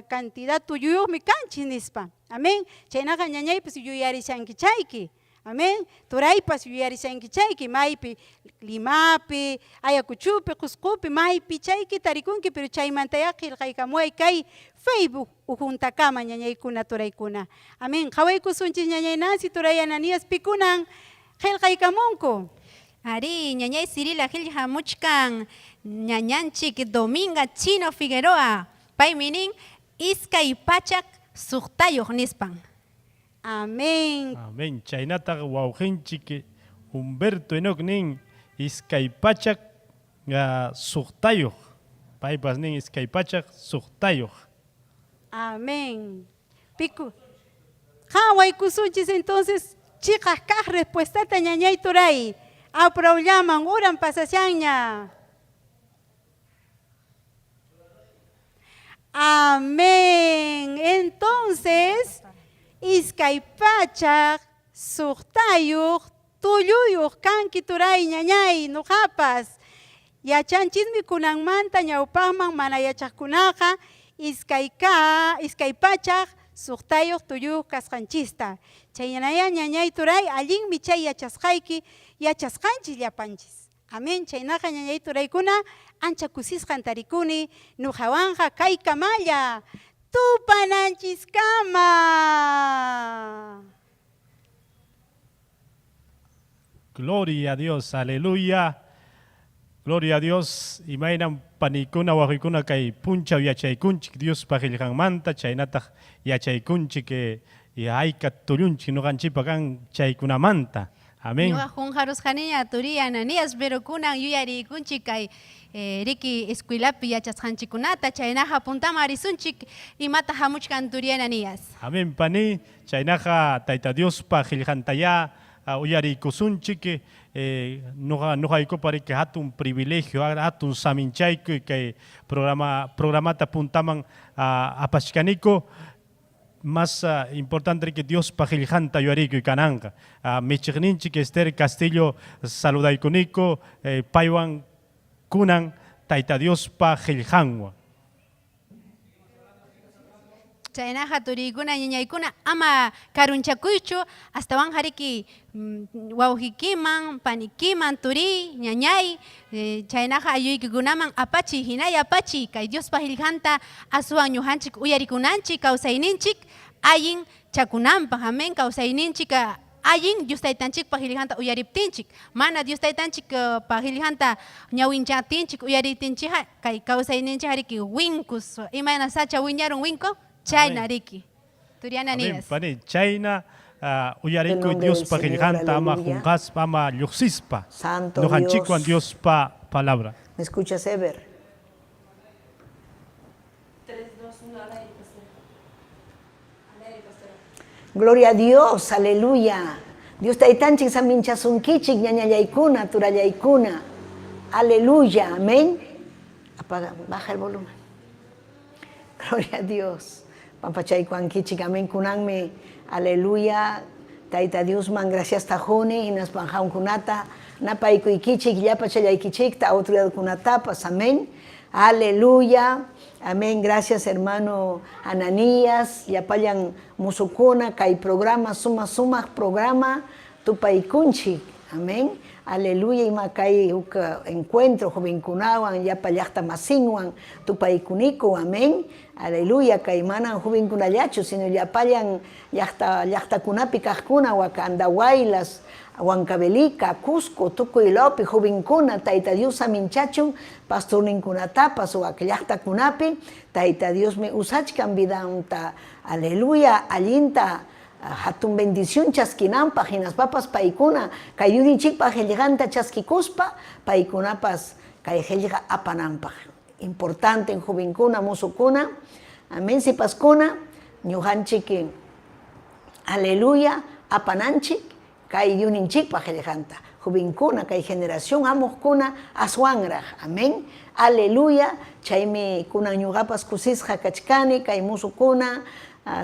cantidad tulluyuqmi kanchis nispa. Amén. Chaynaqa ñañaypas yuyarishanki chayki. Amén. Turaypas yuyarishanki chayki, maypi Limapi, Ayacuchupi, Qusqupi, maypi chayki tarikunki, pero chaymantayá qillqaykamuway kay Facebook ujuntakama ñañaykuna turaykuna. Amén. Qhawaykusunchis ñañay Nancy, turay Ananías pikunan qillqaykamunku. Arí, ñañay Cirila qillqamuchkan ñañanchik Dominga Chino Figueroa. Paymi nin iskay pachak suqtayuq nispan. Amén. Amén. Chaynataq wawqinchik Humberto Enoc nin iskay pachak suqtayuq. Paypas nin iskay pachak suqtayuq. Amén. Piku. Qhawaykusunchis entonces chiqaq kaq respuestata ñañay turay. Aprawllaman uran pasashanña. Amén. Entonces, iskay pachak suqtayuq tulluyuq kanki turay ñañay ñuqapas. Yachanchismi kunanmanta ñawpaqman mana yachaqkunaqa iskay ka, iskay pachak suqtayuq tulluyuq kasqanchista. Chaynaya ñañay turay allinmi chay yachasqayki yachasqanchis llapanchis. Amén. Chaynaqa ñañay turaykuna ancha kusisqan tarikuni ñuqawanqa kaykamalla. Tupananchiskama. Gloria a Dios, aleluya. Gloria a Dios, imaynam panikuna wawqikuna kay punchaw yachaykunchik Diospa qillqanmanta, chaynataq yachaykunchik hayka tullunchik ñuqanchikpa kan chaykunamanta. Amén. Ñuqa qunqarusqaniña turiy Ananías, pero kunan yuyariykunchik kay riki escuelapi yachasqanchikkunata, chaynaqa puntaman risunchik imata hamuchkan turiy Ananías. Amén pani, chaynaqa Tayta Diospa qillqantayá uyariykusunchik, Ñuqa ñuqaykupa riki hatun privilegio, hatun saminchayku kay programa programata puntaman apachkaniku. Más importante riki Diospa qillqanta yuyariykuy kananqa. Michiqninchik Esther Castillo saludaykuniku paywan kunan Tayta Diospa qillqanwan. Chaynaqa turiykuna ñañaykuna ama karunchakuychu, astawanqa riki wawqikiman, panikiman, turiy, ñañay, chaynaqa aylluykikunaman apachiy, hinalla apachiy kay Diospa qillqanta aswan ñuqanchik uyarikunanchik kawsayninchik allin chakunanpaq. Amén. Kawsayninchik allin Dios Taytanchikpa qillqanta uyariptinchik, mana Dios Taytanchikpa qillqanta ñawinchaptinchik uyariptinchikqa kay kawsayninchikqa riki winkus, imayna sacha wiñarun winku, chayna riki. Turi Ananías. Amén, pani, chayna En uyarikuy nombre del Diospa Señor, qillqanta ama aleluya. qunqaspa, ama lluqsispa. Santo Ñuqanchikwan Dios. Diospa palabra. ¿Me escuchas, Ever? Gloria a Dios, aleluya. Dios taytanchik saminchasunkichik ñañallaykuna, turallaykuna. Aleluya, amén. Apaga, baja el volumen. Gloria a Dios. Pampachaykuankichik, amén. Kunanmi, aleluya. Tayta Diosman graciasta quni, hinaspan qamkunata napaykuykichik, llapachallaykichikta, autoridadkunatapas, amén. Aleluya. Amén. Gracias, hermano Ananías. Llapallan musukuna, kay programa, suma sumaq programa, tupaykunchik. Amén. Aleluya. Ima kay huk encuentro jovenkunawan, llapa llaqta masinwan, tupaykuniku. Amén. Aleluya. Kay manan jovenkunallachu, sino llapallan llaqta llaqtakunapi kaqkuna, waka Andahuaylas, Huancavelica, Cusco, tukuy lawpi jovenkuna, Tayta Dios saminchachun, pastorninkunatapas, wak llaqtakunapi, Tayta Diosmi usachkan vidanta, aleluya, allinta hatun bendición chaskinanpaq, hinaspapas paykuna kay Diosninchikpa qillqanta chaskikuspa, paykunapas kay qillqa apananpaq. Importante jovenkuna, mozokuna, amén, sipaskuna, ñuqanchik, aleluya, apananchik kay Diosninchikpa qillqanta. Jovenkuna, kay generación hamuqkuna aswanraq, amén, aleluya, chaymi kunan ñuqapas kusisqa kachkani, kay mozokuna,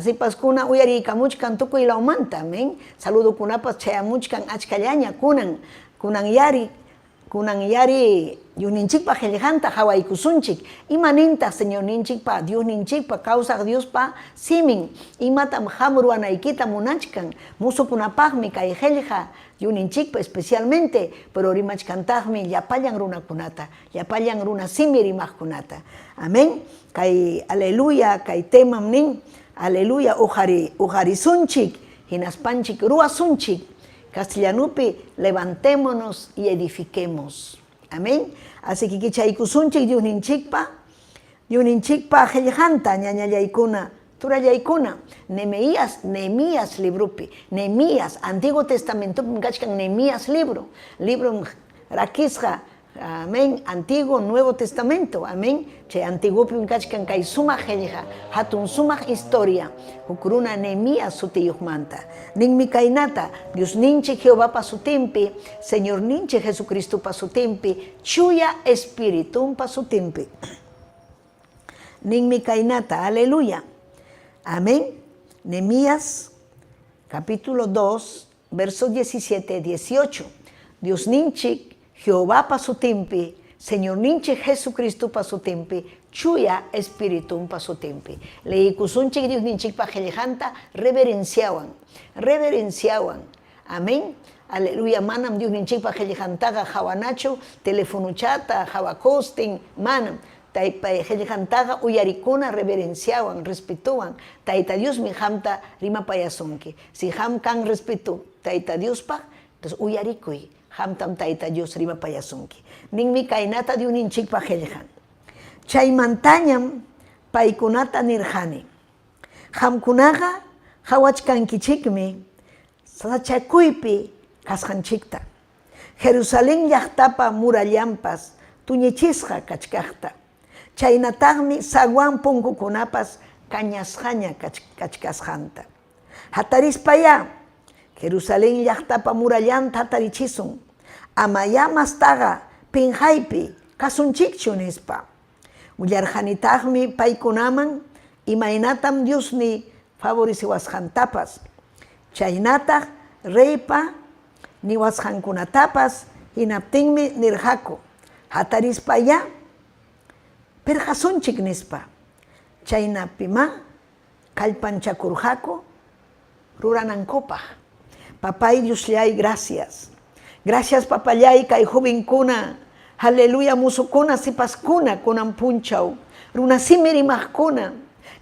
sipaskuna uyariykamuchkan tukuy lawmanta, amén, saludokunapas chayamuchkan achkallaña kunan, kunan yari, kunan yari Diosninchikpa qillqanta qawaykusunchik, ima nintaq Señorninchikpa, Diosninchikpa, kawsaq Diospa simin, imatam qam ruwanaykita munachkan, musukunapaqmi kay qillqa Diosninchikpa especialmente, pero rimachkantaqmi llapallan runakunata, llapallan runa simi rimaqkunata. Amén. Kay aleluya, kay temam nin, aleluya, uqari, uqarisunchik, hinaspanchik ruwasunchik. Castellanupi, levantémonos y edifiquemos. Amén. Así que kichaykusunchik Diosninchikpa, Diosninchikpa qillqanta ñañallaykuna, turallaykuna, Nehemías, Nehemías libropi, Nehemías, Antiguo Testamentopi kachkan Nehemías libro, libro rakisqa, amén, Antiguo, Nuevo Testamento, amén, chay antiguopim kachkan kay sumaq qillqa, hatun sumaq historia, huk runa Nehemías sutiyuqmanta. Ninmi kaynata, Diosninchik Jehovapa sutinpi, Señorninchik Jesucristopa sutinpi, Chuya Espiritunpa sutinpi. Ninmi kaynata, aleluya. Amén. Nehemías capítulo 2, versos 17, 18. Diosninchik Jehovapa sutinpi, Señorninchik Jesucristopa sutinpi, Chuya Espiritunpa sutinpi. Leyikusunchik Diosninchikpa qillqanta reverenciawan, reverenciawan. Amén. Aleluya, manam Diosninchikpa qillqantaqa qawanachu telefonochata, qawakustin, manam. Taypay qillqantaqa uyarikuna reverenciawan, respetowan. Tayta Diosmi qamta rimapayasunki. Si qam kan respeto Tayta Diospaq, entonces uyarikuy, qamtam Tayta Dios rimapayasunki. Ninmi kaynata Diosninchikpa qillqan. Chaymantañam paykunata nirqani, Qamkunaqa qawachkankichikmi sasachakuypi kasqanchikta. Jerusalén llaqtapa murallanpas tuñichisqa kachkaqta, chaynataqmi zaguán punkukunapas kañasqaña kachkasqanta. Hatarispayá Jerusalén llaqtapa murallanta hatarichisun, amayá mastaqa pinqaypi kasunchikchu, nispa. Willarqanitaqmi paykunaman imaynatam Diosniy favoreciwasqantapas, chaynataq reypa niwasqankunatapas, hinaptinmi nirqaku, Hatarispayá pirqasunchik, nispa. Chaynapimá kallpanchakurqaku ruranankupaq. Papay Dioslláy, gracias. Gracias papalláy kay jovenkuna, aleluya mozokuna, sipaskuna kunan punchaw, runasimi rimaqkuna,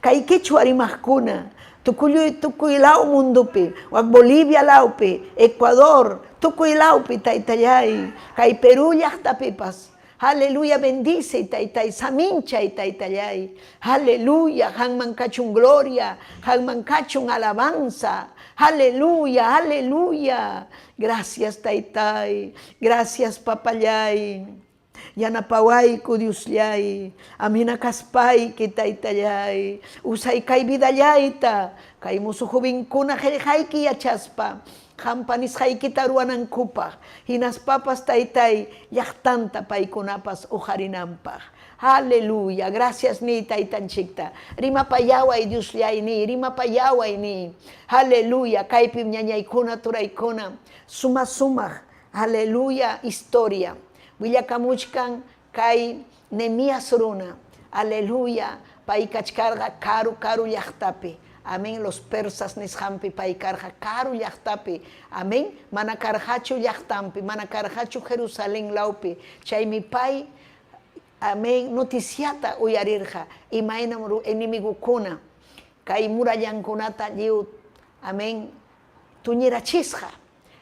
kay quechua rimaqkuna, tukuy tukuy law mundopi, wak Bolivia lawpi, Ecuador, tukuy lawpi taytalláy, kay Perú llaqtapipas, Aleluya, bendice taytay, saminchay taytallay. Aleluya, qanman kachun gloria, qanman kachun alabanza. Aleluya, aleluya. Gracias taytay, gracias papallay. Yanapawayku Diosllay, amina kaspayki taytallay, usay kay vidallayta, kay musu jovenkuna qillqayki yachaspa, Qampa nisqaykita ruwanankupaq, hinaspapas Taytay llaqtanta paykunapas uqarinanpaq. Aleluya! Gracias niy Taytanchikta. Rimapayaway Diosllay niy, rimapayaway niy. Aleluya! Kaypim ñañaykuna, turaykuna, suma-sumaq, aleluya, historia willakamuchkan kay Nehemías runa. Aleluya! Pay kachkarqa karu-karu llaqtapi. Amén. Los persas nisqanpi pay karqa karu llaqtapi. Amén. Mana karqachu llaqtanpi, mana karqachu Jerusalén lawpi. Chaymi pay, amén, noticiata uyarirqa imaynam enemigokuna kay murallankunata lliw, amén, tuñirachisqa.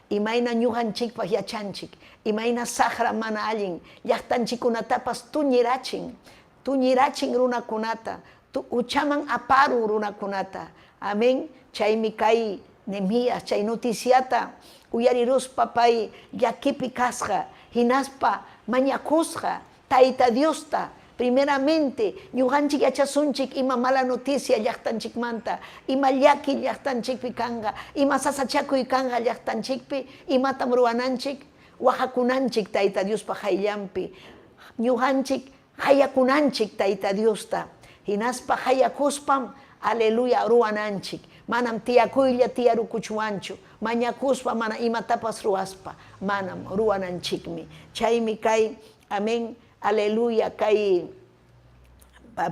Imayna ñuqanchikpaq yachanchik, imayna saqra mana allin llaqtanchikkunatapas tuñirachin, tuñirachin runakunata, huchaman aparun runakunata. Amén. Chaymi kay Nehemías chay noticiata uyariruspa pay llakipi kasqa, hinaspa mañakusqa Tayta Diosta, primeramente, ñuqanchik yachasunchik ima mala noticia llaqtanchikmanta, ima llaki llaqtanchikpi kanqa, ima sasachakuy kanqa llaqtanchikpi, imatam ruwananchik, waqakunanchik Tayta Diospa qayllanpi, ñuqanchik qayakunanchik Tayta Diosta, hinaspa qayakuspam, aleluya, ruwananchik. Manam tiyakuylla tiyarukuchwanchu, mañakuspa mana imatapas ruwaspa, manam ruwananchikmi. Chaymi kay, amén, aleluya, kay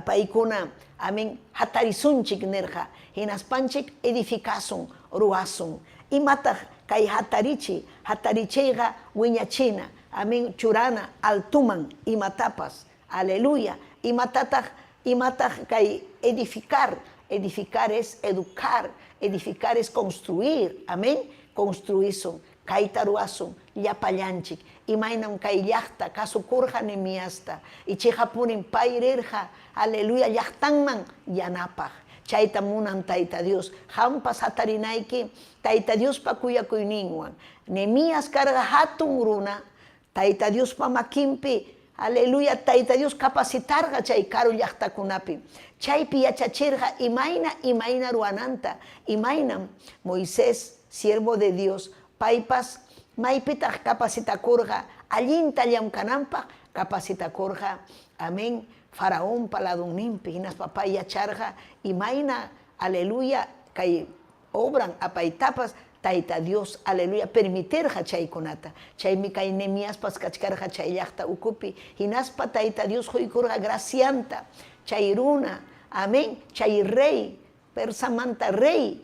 paykuna, amén, hatarisunchik nirqa, hinaspanchik edificasun, ruwasun. Imataq kay hatarichiy? Hatarichiyqa wiñachina, amén, churana altoman imatapas, aleluya. Imatataq, imataq kay edificar? Edificar es educar, edificar es construir, amén. Construisun, kayta ruwasun llapallanchik. Imaynam kay llaqta kasukurqa Nehemiasta, ichiqapunim pay rirqa, aleluya, llaqtanman yanapaq. Chaytam munan Tayta Dios, qampas hatarinayki Tayta Diospa kuyakuyninwan. Nehemías karqa hatun runa, Tayta Diospa makinpi, aleluya, Tayta Dios capacitarqa chay karu llaqtakunapi. Chaypi yachachirqa imayna imayna ruwananta, imaynam Moisés, siervo de Dios, paypas maypitaq capacitakurqa allinta llamkananpaq, capacitakurqa, amén, Faraonpa ladonninpi, hinaspa pay yacharqa imayna, aleluya, kay obran apaytapas Tayta Dios, aleluya, permitirqa chaykunata. Chaymi kay Nehemiaspas kachkarqa chay llaqta ukupi, hinaspa Tayta Dios quykurqa gracianta chay runa, amén, chay rey, Persamanta rey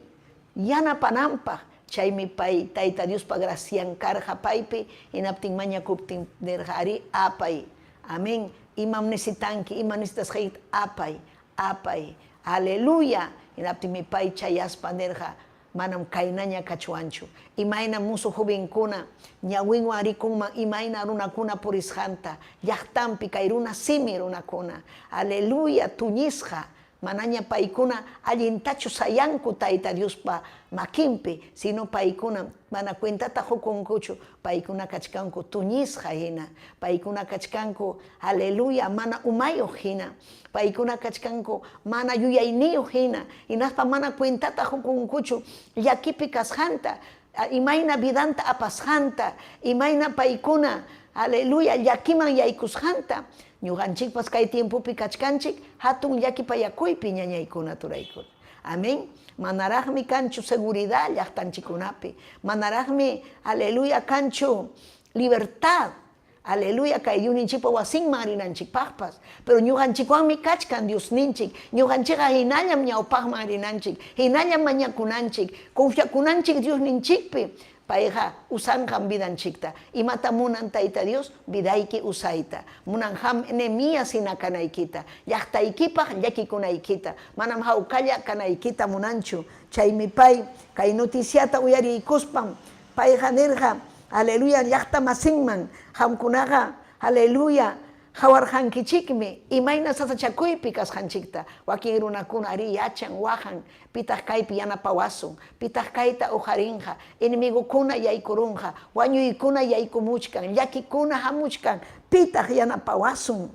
yanapananpaq. Chaymi pay Tayta Diospa gracian karqa paypi, hinaptin mañakuptin nirqa, Arí, apay. Amén. Imam necesitanki, ima necesitasqaykita apay, apay. Aleluya. Hinaptinmi pay chayaspa nirqa, manam kaynaña kachwanchu. Imayna musu jovenkuna ñawinwan rikunman imayna runakuna purisqanta, llaqtanpi kay runa simi runakuna. Aleluya, tuñisqa, manaña paykuna allintachu sayanku Tayta Diospa makinpi, sino paykuna mana cuentata qukunkuchu, paykuna kachkanku tuñisqa hina, paykuna kachkanku, aleluya, mana umayuq hina, paykuna kachkanku mana yuyayniyuq hina, hinaspa mana cuentata qukunkuchu llakipi kasqanta, imayna vidanta apasqanta, imayna paykuna, aleluya, llakiman yaykusqanta. Ñuqanchikpas kay tiempopi kachkanchik hatun llakipayakuypi ñañaykuna turaykuna. Amén. Manaraqmi kanchu seguridad llaqtanchikkunapi. Manaraqmi, aleluya, kanchu libertad. Aleluya, kay Diosninchikpa wasinman rinanchikpaqpas. Pero ñuqanchikwanmi kachkan Diosninchik. Ñuqanchikqa hinallam ñawpaqman rinanchik, hinallam mañakunanchik, confiakunanchik Diosninchikpi. Payqa usanqam vidanchikta. Imata munan Tayta Dios? Vidayki usayta. Munanqam Nehemías hina kanaykita, llaqtaykipaq llakikunaykita. Manam hawkalla kanaykita munanchu. Chaymi pay kay noticiata uyariykuspam payqa nirqa, Aleluya, llaqtamasinman, qamkunaqa, aleluya, qawarqankichikmi imayna sasachakuypi kasqanchikta. Wakin runakuna arí yachan, waqan, pitaq kaypi yanapawasun, pitaq kayta uqarinqa, enemigokuna yaykurunqa, wañuykuna yaykumuchkan, llakikuna hamuchkan, pitaq yanapawasun.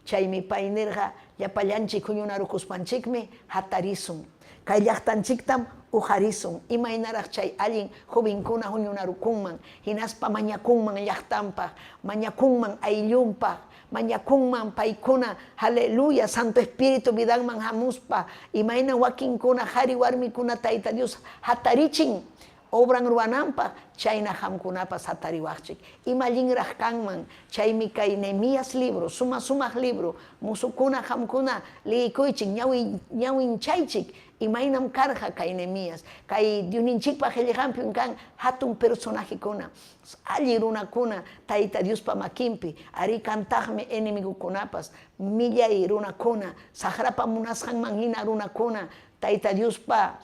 Chaymi pay nirqa, llapallanchik huñunarukuspanchikmi hatarisun. Kay llaqtanchiktam uqarisun. Imaynaraq chay allin jovenkuna huñunarukunman, hinaspa mañakunman llaqtanpaq, mañakunman ayllunpaq, mañakunman paykuna, aleluya, Santo Espíritu vidanman hamuspa, imayna wakinkuna qari warmikuna Tayta Dios hatarichin obran ruwananpaq, chayna qamkunapas hatariwaqchik. Ima allinraq kanman, chaymi kay Nehemías libro, suma-sumaq libro, musukuna qamkuna leykuychik, ñawinchaychik, imaynam karqa kay Nehemías. Kay Diosninchikpa qillqanpim kan hatun personajekuna, allin runakuna Tayta Diospa makinpi, arí kantaqmi enemigokunapas, millay runakuna, saqrapa munasqanman hina runakuna, Tayta Diospa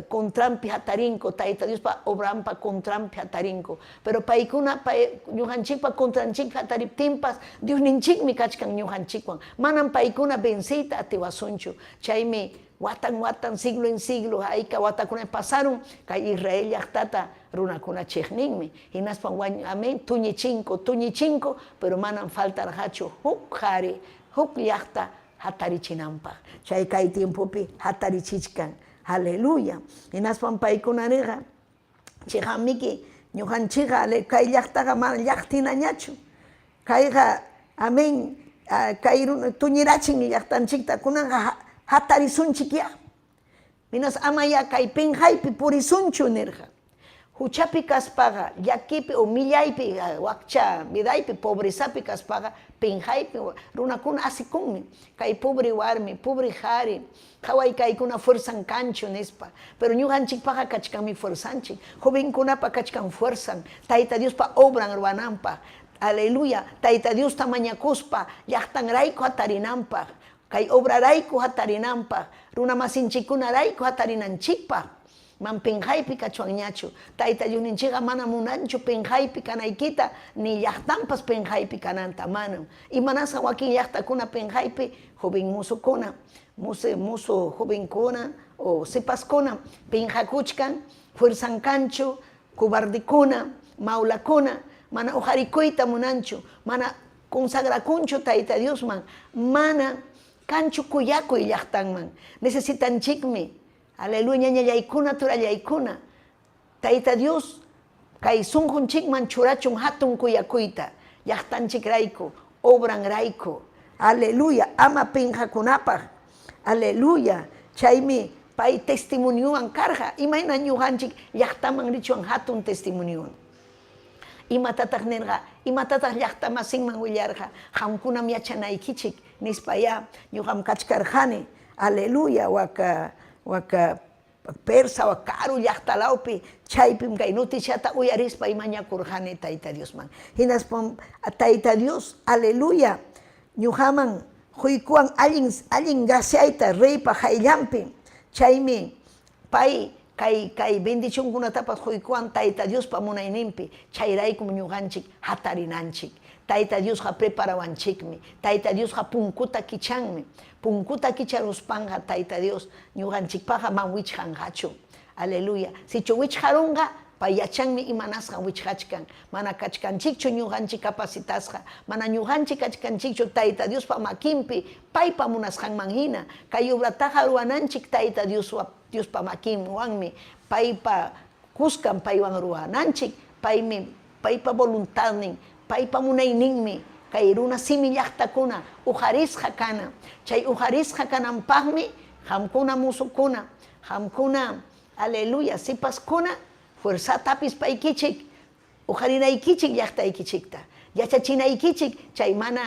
contranpi hatarinku, Tayta Diospa obranpa contranpi hatarinku. Pero paykuna pay ñuqanchikpa contranchikpi hatariptinpas Diosninchikmi kachkan ñuqanchikwan. Manam paykuna venceyta atiwasunchu. Chaymi watan watan, siglo en siglo, hayka watakuna pasarun kay Israel llaqtata runakuna chiqninmi. Hinaspam amén, tuñichinku, tuñichinku, pero manam faltarqachu huk qari, huk llaqta hatarichinanpaq. Chay kay tiempopi hatarichichkan. Aleluya. Hinaspam paykuna nirqa, chiqamiki ñuqanchikqa kay llaqtaqa mana llaqtinañachu. Kayqa, amén, kay runa tuñirachin llaqtanchikta, kunanqa hatarisunchikyá. Minas amayá kay pinqaypi purisunchu nirqa. Huchapi kaspaqa, llakipi o millaypi, wakcha vidaypi, pobrezapi kaspaqa, pinqaypi runakuna asikunmi. Kay pobre warmi, pobre qari, qaway kaykuna fuerzan kanchu nispa. Pero ñuqanchikpaqa kachkanmi fuerzanchik. Jovenkunapa kachkan fuerzan, Tayta Diospa obran ruwananpaq. Aleluya, Tayta Diosta mañakuspa llaqtanrayku hatarinanpaq, kay obrarayku hatarinanpaq, runamasinchikkunarayku hatarinanchikpaq. Man pinqaypi kachwanñachu. Tayta Diosninchikqa mana munanchu pinqaypi kanaykita, ni llaqtanpas pinqaypi kananta, manam. Imanasqa wakin llaqtakuna pinqaypi joven musukuna, musu jovenkuna o sipaskuna pinqakuchkan, fuerzan kanchu, cobardekuna, mawlakuna, mana uqarikuyta munanchu, mana consagrakunchu Tayta Diosman, mana kanchu kuyakuy llaqtanman. Necesitanchikmi, aleluya, ñañallaykuna, turallaykuna, Tayta Dios kay sunqunchikman churachun hatun kuyakuyta, llaqtanchikrayku, obranrayku, aleluya, ama pinqakunapaq, aleluya. Chaymi pay testimoniowan karqa, imayna ñuqanchik llaqtaman richwan hatun testimoniowan. Imatataq nirqa? Imatataq llaqtamasinman willarqa? Qamkunam yachanaykichik nispayá ñuqam kachkarqani, aleluya, waka waka. Persa karu llaqta lawpi, chaypim kay noticiata uyarispay mañakurqani Tayta Diosman. Hinaspam Tayta Dios, aleluya, ñuqaman quykuwan allin allin graciayta reypa qayllanpi. Chaymi pay kay kay bendicionkunatapas quykuwan Tayta Diospa munayninpi. Chayraykum ñuqanchik hatarinanchik. Tayta Diosqa preparawanchikmi. Tayta Diosqa punkuta kichanmi. Punkuta kicharuspanqa Tayta Dios ñuqanchikpaqqa man wichqanqachu. Aleluya. Sichu wichqarunqa, pay yachanmi imanasqan wichqachkan. Mana kachkanchikchu ñuqanchik capacitasqa, mana ñuqanchik kachkanchikchu Tayta Diospa makinpi paypa munasqanman hina. Kay obrataqa ruwananchik Tayta Diospa makinwanmi, paypa kuskan paywan ruwananchik, paymi paypa voluntadnin, paypa munayninmi kay runa simi llaqtakuna uqarisqa kana. Chay uqarisqa kananpaqmi qamkuna musukuna, qamkuna, aleluya, sipaskuna fuerzata hapispaykichik uqarinaykichik llaqtaykichikta, yachachinaykichik chay mana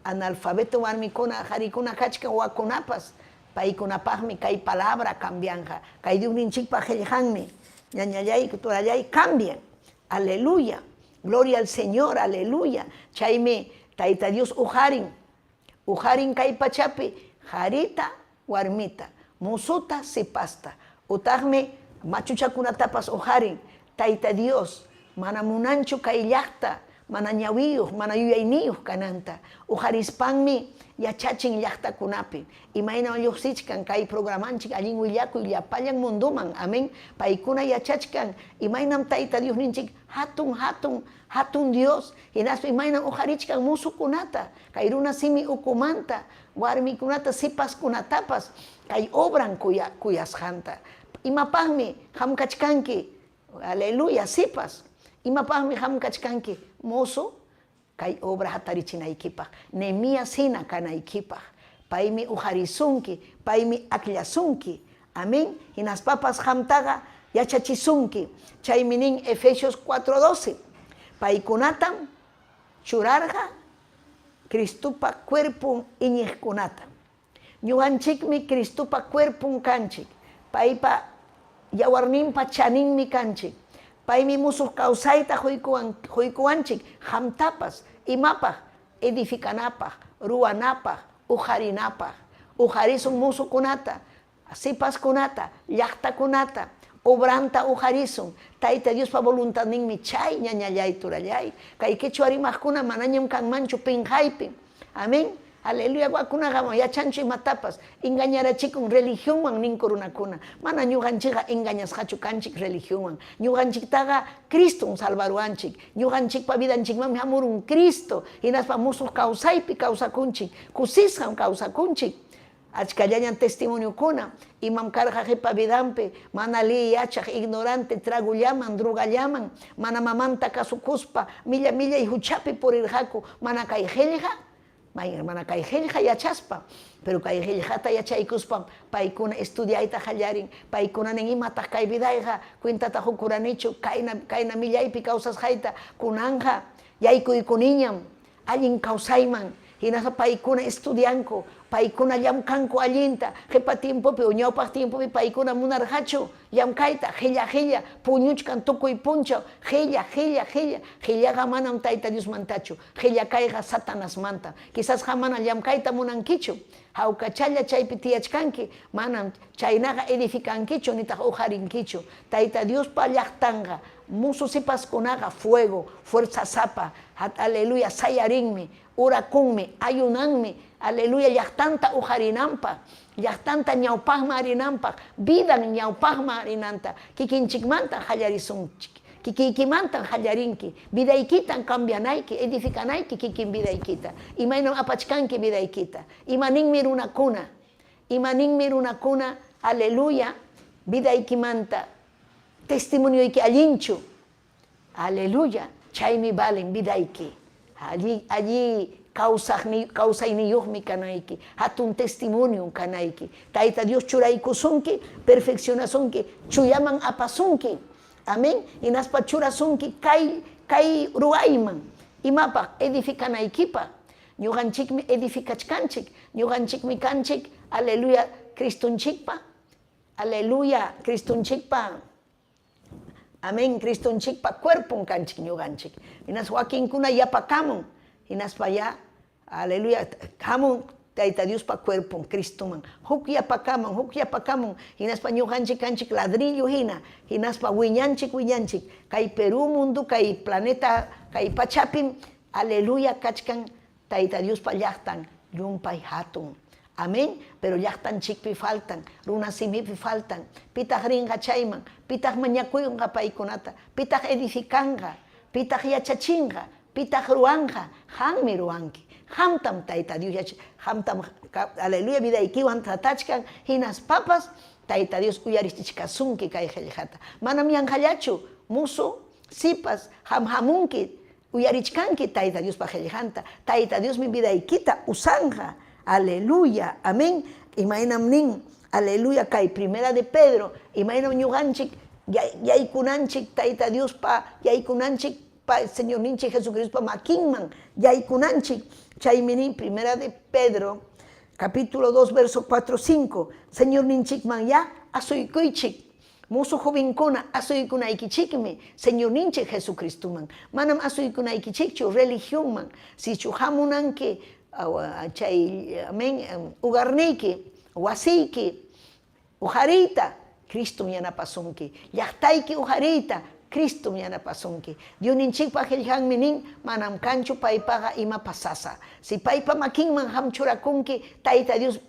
analfabeto warmikuna, qarikuna kachkan wakunapas, paykunapaqmi kay palabra cambianqa. Kay Diosninchikpa qellqanmi, ñañallay, turallay, cambian. Aleluya. Gloria al Señor, aleluya. Chaymi Tayta Dios uqarin, uqarin kay pachapi qarita, warmita, musuta, sipasta. Utaqmi machuchakunatapas uqarin. Tayta Dios mana munanchu kay llaqta mana ñawiyuq, mana yuyayniyuq kananta. Uqarispanmi yachachin llaqtakunapi. Imaynam lluqsichkan kay programanchik allin willakuy llapallan munduman. Amén. Paykuna yachachkan imaynam Tayta Diosninchik hatun, hatun, hatun Dios. Hinaspa imaynam uqarichkan musukunata, kay runa simi ukumanta, warmikunata, sipaskunatapas kay obran kuyasqanta. Imapaqmi qam kachkanki? Aleluya, sipas. Imapaqmi qam kachkanki, mozo? Kay obra hatarichinaykipaq, Nehemías hina kanaykipaq. Paymi uqarisunki, paymi akllasunki. Amén. Hinaspapas qamtaqa yachachisunki. Chaymi nin Efesios 4:12. Paykunatam churarqa Cristopa cuerpon iñiqkunata. Ñuqanchikmi Cristopa cuerpon kanchik, paypa yawarninpa chaninmi kanchik. Paymi musuq kawsayta quykuwanchik qamtapas, imapaq? Edificanapaq, ruwanapaq, uqarinapaq. Uqarisun musukunata, sipaskunata, llaqtakunata, obranta uqarisun. Tayta Diospa voluntadninmi chay, ñañallay, turallay. Kay quechua rimaqkuna manañam kanmanchu pinqaypi. Amén. Aleluya. Wakunaqa yachanchu imatapas. Engañarachikun religionwan ninku runakuna. Mana ñuqanchikqa engañasqachu kanchik religionwan. Ñuqanchiktaqa Cristom salvaruwanchik. Ñuqanchikpa vidanchikmanmi hamurun Cristo. Hinaspa musuq kawsaypi kawsakunchik. Kusisqam kawsakunchik. Achkallañam testimoniokuna, imam karqa qipa vidanpi, mana liy yachaq, ignorante, tragollaman, drogallaman, mana mamanta kasukuspa, milla millay huchapi purirqaku, mana kay qillqa, mana kay qillqa yachaspa. Pero kay qillqata yachaykuspam paykuna estudiayta qallarin, paykuna nin imataq kay vidayqa, cuentata qukuranichu, kayna, kayna millaypi kawsasqayta, kunanqa yaykuykuniñam, allin kawsayman, hinaspa paykuna estudianku, paykuna llamkanku allinta, qipa tiempopi o ñawpaq tiempopi paykuna munarqachu llamkayta, qilla qilla, puñuchkan tukuy punchaw, qilla, qilla, qilla, qillaqa manam Tayta Diosmantachu, qilla kayqa Satanasmantam. Quizás qam mana llamkayta munankichu, hawkachalla chaypi tiyachkanki, manam chaynaqa edificankichu nitaq uqarinkichu. Tayta Diospa llaqtanqa, musu sipaskunaqa fuego, fuerzasapa, aleluya, sayarinmi, orakunmi, ayunanmi, aleluya, llaqtanta uqarinanpaq, llaqtanta ñawpaqman rinanpaq, vidan ñawpaqman rinanta, kikinchikmanta qallarisunchik, kikiykimantan qallarinki, vidaykitan cambianayki, edificanayki kikin vidaykita, imaynam apachkanki vidaykita, ima ninmi runakuna, ima ninmi runakuna, aleluya, vidaykimanta, testimonioyki allinchu, aleluya, chaymi valen vidayki, alli, alli kawsayniyuqmi kanayki, hatun testimonion kanayki, Tayta Dios churaykusunki, perfeccionasunki, chuyaman apasunki, amén, hinaspa churasunki kay, kay ruwayman, imapaq? Edificanaykipaq. Ñuqanchikmi edificachkanchik, ñuqanchikmi kanchik, aleluya, Cristonchikpa. Aleluya, Cristonchikpa Amén, Cristonchikpa cuerpon kanchik ñuqanchik. Hinaspa wakinkuna yapakamun, hinaspa ya, aleluya, hamun Tayta Diospa cuerpon Cristoman. Huk yapakamun, huk yapakamun, hinaspa ñuqanchik kanchik ladrillo hina, hinaspa wiñanchik, wiñanchik. Kay Perú mundo, kay planeta, kay pachapim, aleluya, kachkan Tayta Diospa llaqtan llumpay hatun. Amén. Pero llaqtanchikpi faltan, runa simipi faltan. Pitaq rinqa chayman? Pitaq mañakuyunqa paykunata? Pitaq edificanqa? Pitaq yachachinqa? Pitaq ruwanqa? Qammi ruwanki. Qamtam Tayta Dios yach qamtam aleluya vidaykiwan tratachkan hinaspapas Tayta Dios uyarichichkasunki kay qellqata. Manam yanqallachu musu, sipas, qam hamunki Uyarichkanki Tayta Diospa qellqanta, Tayta Diosmi vidaykita usanqa. Aleluya, amén. Imaynam nin, aleluya, kay Primera de Pedro, imaynam ñuqanchik yaykunanchik Tayta Diospa, yaykunanchik Señorninchik Jesucristopa makinman, yaykunanchik. Chaymi nin Primera de Pedro, capítulo 2, verso 4, 5, Señorninchikman ya asuykuychik. Musu jovenkuna, asuykunaykichikmi Señorninchik Jesucristoman. Manam asuykunaykichikchu religionman. Sichu hamunanki chay, amén, hogarniyki, wasiyki uqariyta, Cristom yanapasunki. Llaqtayki uqariyta, Cristom yanapasunki. Diosninchikpa qellqanmi nin, manam kanchu paypaqa imapas sasa. Si paypa makinman qam churakunki, Tayta Dios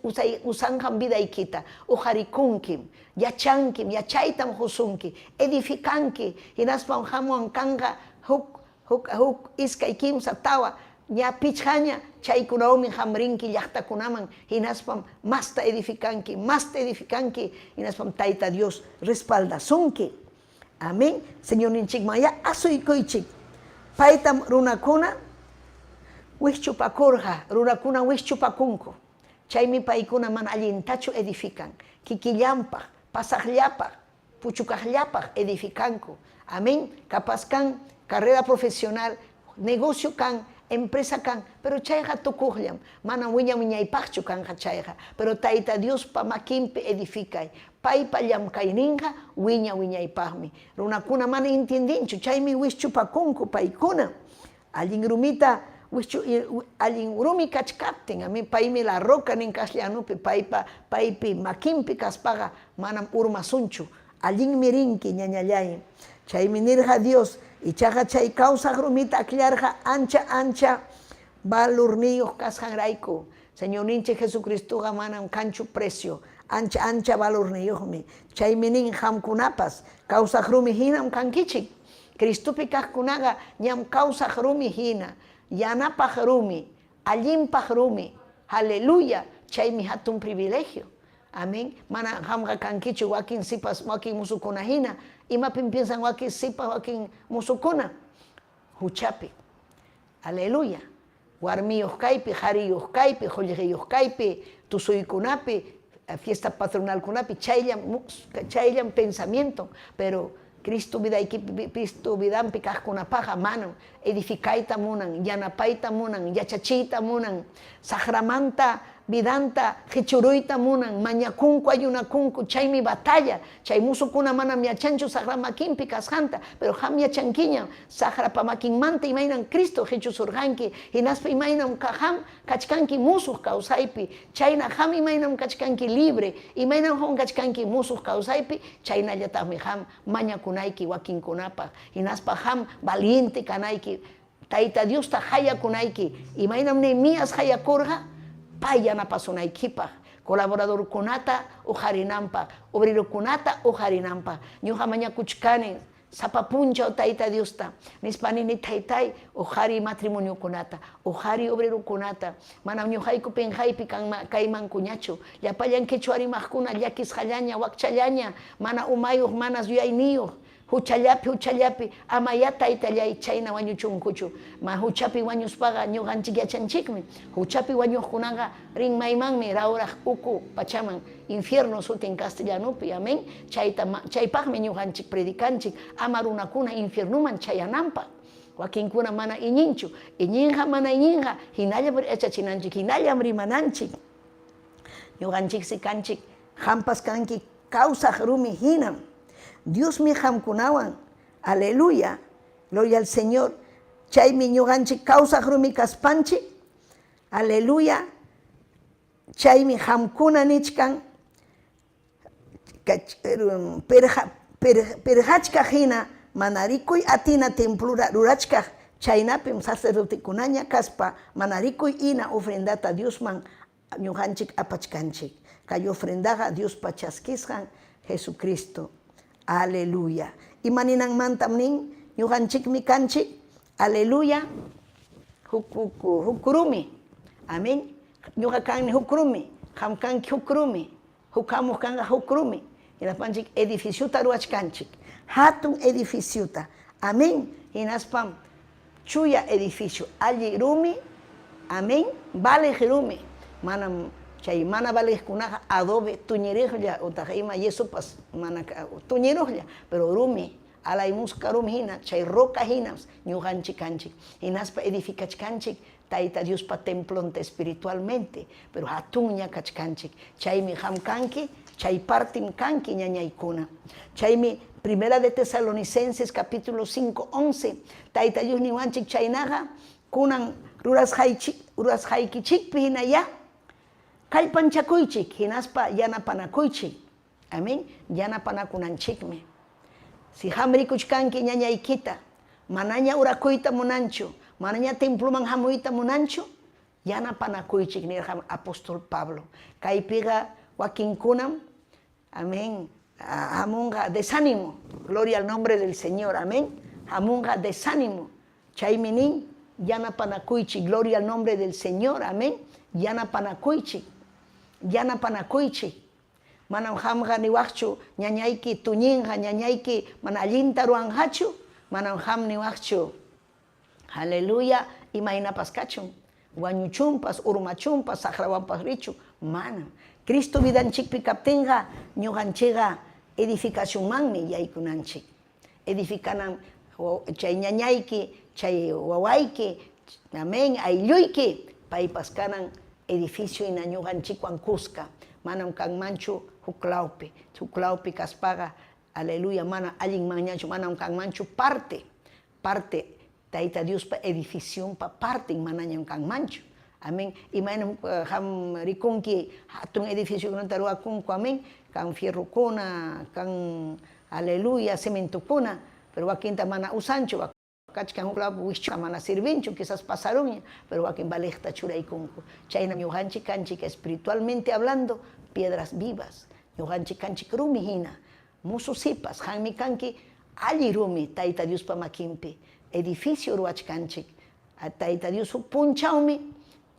usanqam vidaykita, uqarikunkim. Yachankim, yachaytam qusunki, edificanki, hinaspam qamwan kanqa huk, huk, huk, iskay, kimsa, tawa, ña pichqaña, chaykunawanmi qam rinki llaqtakunaman, hinaspam masta edificanki, masta edificanki, hinaspam Tayta Dios respaldasunki. Amén. Señorninchikmanyá asuykuychik. Paytam runakuna wikchupakurqa, runakuna wikchupakunku. Chaymi paykuna mana allintachu edifican, kikillanpaq, pasaqllapaq, puchukaqllapaq edificanku. Amén. Capaz kan carrera profesional, negocio kan, empresa kan, pero chayqa tukuqllam, manam wiña-wiñaypaqchu kanqa chayqa. Pero Tayta Diospa makinpi edificay, paypa llamkayninqa wiña-wiñaypaqmi. Runakuna mana entiendenchu, chaymi wischupakunku paykuna. Allin rumita wischu allin rumi kachkaptin, amén, paymi la roca nin castellanupi, paypa paypi makinpi kaspaqa manam urmasunchu. Allinmi rinki, ñañalláy. Chaymi nirqa Dios, ichaqa chay kawsaq rumita akllarqa ancha ancha valorniyuq kasqanrayku. Señorninchik Jesucristoqa manam kanchu precio, ancha ancha valorniyuqmi. Chaymi nin qamkunapas kawsaq rumi hinam kankichik. Cristopi kaqkunaqa ñam kawsaq rumi hina, yanapaq rumi, allinpaq rumi. Aleluya! Chaymi hatun privilegio. Amén. Mana qamqa kankichu wakin sipas, wakin musukuna hina. Imapim piensan wakin sipas, wakin musukuna? Huchapi. Aleluya. Warmiyuq kaypi, qariyuq kaypi, qullqiyuq kaypi, tusuykunapi, fiesta patronalkunapi, chayllam, chayllam pensamiento. Pero Cristo vidaykipi, Cristo vidanpi kaqkunapaqqa manam. Edificayta munan, yanapayta munan, yachachiyta munan, saqramanta vidanta qichuruyta munan, mañakunku, ayunakunku, chaymi batalla. Chay musukuna manam yachanchu saqra makinpi kasqanta, pero qam yachankiñam saqrapa makinmanta imaynam Cristo qichusurqanki, hinaspa imaynam qam kachkanki musuq kawsaypi, chayna qam imaynam kachkanki libre, imaynam qam kachkanki musuq kawsaypi, chaynallataqmi qam mañakunayki wakinkunapaq, hinaspa qam valiente kanayki, Tayta Diosta qayakunayki, imaynam Nehemías qayakurqa pay yanapasunaykipaq, colaboradorkunata uqarinanpaq, obrerokunata uqarinanpaq. Ñuqa mañakuchkani sapa punchaw Tayta Diosta, nispa nini, Taytay, uqariy matrimoniokunata, uqariy obrerokunata, manam ñuqayku pinqaypi kaymankuñachu, llapallan quechua rimaqkuna llakisqallaña, wakchallaña, mana umayuq, mana yuyayniyuq, Huchallapi, huchallapi, amayá Taytallay chayna wañuchunkuchu. Ma huchapi wañuspaqa ñuqanchik yachanchikmi, huchapi wañuqkunaqa rin maymanmi rawraq uku pachaman, infierno sutin castellanupi, amén. Chayta chaypaqmi ñuqanchik predicanchik, ama runakuna infiernuman chayananpaq. Wakinkuna mana iñinchu, iñinqa mana iñinqa, hinallam yachachinanchik, hinallam rimananchik. Ñuqanchiksi kanchik, qampas kanki. kawsaq rumi hinam. Diosmi qamkunawan. Aleluya. Gloria al Señor. Chaymi ñuqanchik kawsaq rumi kaspanchik. Aleluya. Chaymi qamkuna nichkan pirqachkaq hina mana rikuy atina templota rurachkaq, chaynapim sacerdotekunaña kaspa mana rikuy ina ofrendata Diosman ñuqanchik apachkanchik. Kay ofrendaqa Diospa chaskisqan Jesucristo. Aleluya. Ima ninanmantam nin? Ñuqanchikmi kanchik. Aleluya. Huk, huk, huk rumi. Amén. Ñuqa kanni huk rumi. Qam kanki huk rumi. Huk hamuq kanqa huk rumi. Hinaspanchik edificiota ruwachkanchik. Hatun edificiota. Amén. Hinaspam chuya edificio, alli rumi, amén, valeq rumi. Manam chay mana valeqkunaqa adobe tuñiriqlla utaq ima yesopas mana tuñiruqlla, pero rumi, alaymusqa rumi hina, chay roca hinam ñuqanchik kanchik. Hinaspa edificachkanchik Tayta Diospa templonta espiritualmente, pero hatunña kachkanchik. Chaymi qam kanki, chay partim kanki ñañaykuna. Chaymi Primera de Tesalonicenses capítulo 5, 11, Tayta Dios niwanchik chaynaqa kunan rurasqaykichikpi hinayá kallpanchakuychik hinaspa yanapanakuychik. Amén. Yanapanakunanchikmi. Si qam rikuchkanki ñañaykita, manaña orakuyta munanchu, manaña temploman hamuyta munanchu, yanapanakuychik nirqam apóstol Pablo. Kaypiqa wakinkunam, amén, hamunqa desánimo. Gloria al nombre del Señor, amén. Hamunqa desánimo. Chaymi nin, yanapanakuychik, gloria al nombre del Señor, amén. Yanapanakuychik, yanapanakuychik. Manam qamqa niwaqchu ñañayki tuñinqa, ñañayki mana allinta ruwanqachu, manam qam niwaqchu. Aleluya, imaynapas kachun, wañuchunpas, urmachunpas, saqrawanpas richun, manam. Cristo vidanchikpi kaptinqa, ñuqanchikqa edificacionmanmi yaykunanchik. Edificanan chay ñañayki, chay wawayki, amén, aylluyki, paypas kanan edificio hina ñuqanchikwan kuska, manam kanmanchu huklawpi. Huklawpi kaspaqa, aleluya, mana allinmanñachu, manam kanmanchu parte, parte Tayta Diospa edificionpa parten manañam kanmanchu. Amén. Imaynam qam rikunki hatun edificiokunata ruwakunku, amén, kan fierrokuna, kan, aleluya, cementokuna, pero wakinta mana usanchu, kachkan huklawpi wischuqa mana sirvinchu, quizás pasarunña, pero wakin valeqta churaykunku. Chaynam ñuqanchik kanchik espiritualmente hablando, piedras vivas. Ñuqanchik kanchik rumi hina, musu sipas, qammi kanki alli rumi Tayta Diospa makinpi, edificio ruwachkanchik. Tayta Dios huk punchawmi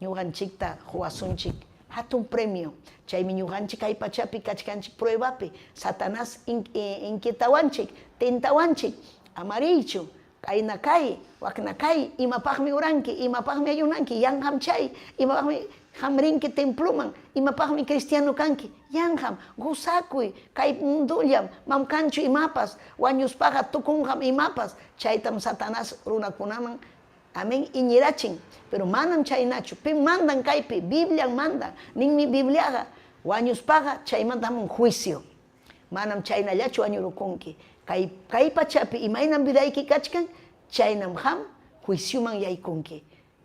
ñuqanchikta quwasunchik hatun premio. Chaymi ñuqanchik kay pachapi kachkanchik pruebapi, Satanás inquietawanchik, tentawanchik, ama riychu, kayna kay, wakna kay, imapaqmi oranki, imapaqmi ayunanki, yanqam chay, imapaqmi qam rinki temploman, imapaqmi cristiano kanki, yanqam, gozakuy, kay mundollam, mam kanchu imapas, wañuspaqa tukunqam imapas, chaytam Satanás runakunaman, amén, iñirachin, pero manam chaynachu. Pim mandan kaypi? Bibliam mandan. Ninmi Bibliaqa, wañuspaqa chaymanta hamun juicio. Manam chaynallachu wañurukunki. Kay, kay pachapi imaynam vidayki kachkan, chaynam qam juicioman yaykunki.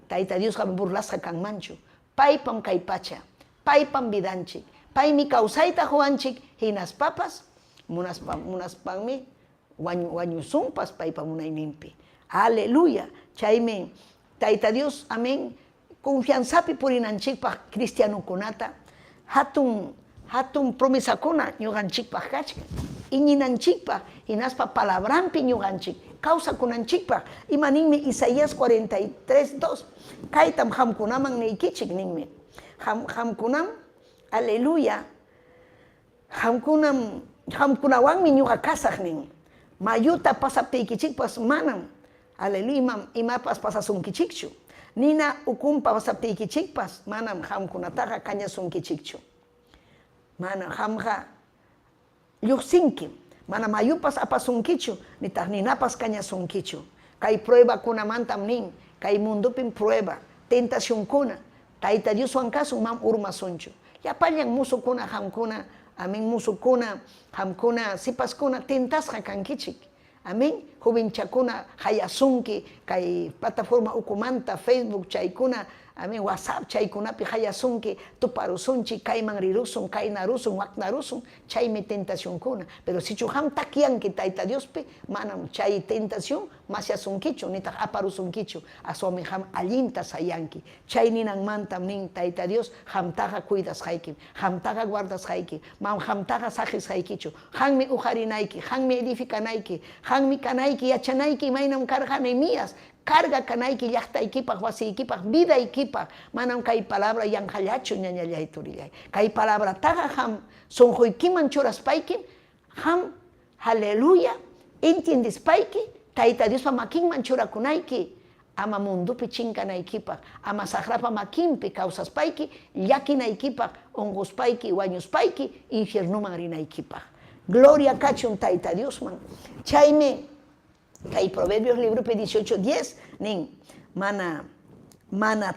Tayta Diosqa burlasqa kanmanchu. Paypam kay pacha, paypam vidanchik, paymi kawsayta quwanchik, hinaspapas munaspa, munaspanmi wañusunpas paypa munayninpi. Aleluya. Chaymi Tayta Dios, amén, confianzapi purinanchikpaq cristianokunata hatun hatun promesakuna ñuqanchikpaq kachkan. Iñinanchikpaq hinaspa palabranpi ñuqanchik kawsakunanchikpaq. Ima ninmi Isaías 43, 2? Kaytam qamkunaman niykichik ninmi. Qam, qamkunam, aleluya, Qamkunam, qamkunawanmi ñuqa kasaq nin. Mayuta pasaptiykichikpas manam, aleluya, imam, imapas pasasunkichikchu. Nina ukunpa pasaptiykichikpas manam qamkunataqa kañasunkichikchu. Mana, qamqa lluqsinkim. Mana mayupas apasunkichu, nitaq ninapas kañasunkichu. Kay pruebakunamantam nin, kay mundopim prueba, tentacionkuna. Tayta Dioswan kasun, mam urmasunchu. Llapallan musukuna qamkuna, Amén musukuna, qamkuna sipaskuna tentasqa kankichik. Amén jovenchakuna qayasunki kay plataforma ukumanta Facebook chaykuna, amén WhatsApp chaykunapi qayasunki, tuparusunchik, kayman rirusun, kaynarusun, waknarusun, chaymi tentacionkuna. Pero sichu qam takyanki Tayta Diospi, manam chay tentación masyasunkichu nitaq aparusunkichu, aswanmi qam allinta sayanki. Chay ninanmantam nin Tayta Dios, Qamtaqa cuidasqaykim, qamtaqa guardasqaykim, mam qamtaqa saqesqaykichu. Qanmi uqarinayki, qanmi edificanayki, qanmi kanayki, yachanayki imaynam karqa Nehemías, carga kanayki llaqtaykipaq, wasiykipaq, vidaykipaq. Manam kay palabra yanqallachu, ñañallay, turillay. Kay palabrataqa qam sonqoykiman churaspaykim, qam, aleluya, entiendespayki, Tayta Diospa makinman churakunayki, ama mundopi chinkanaykipaq, ama saqrapa makinpi kawsaspayki llakinaykipaq, unquspayki, wañuspayki infiernoman rinaykipaq. Gloria kachun Tayta Diosman. Chaymi kay Proverbios libropi 18:10 nin, mana mana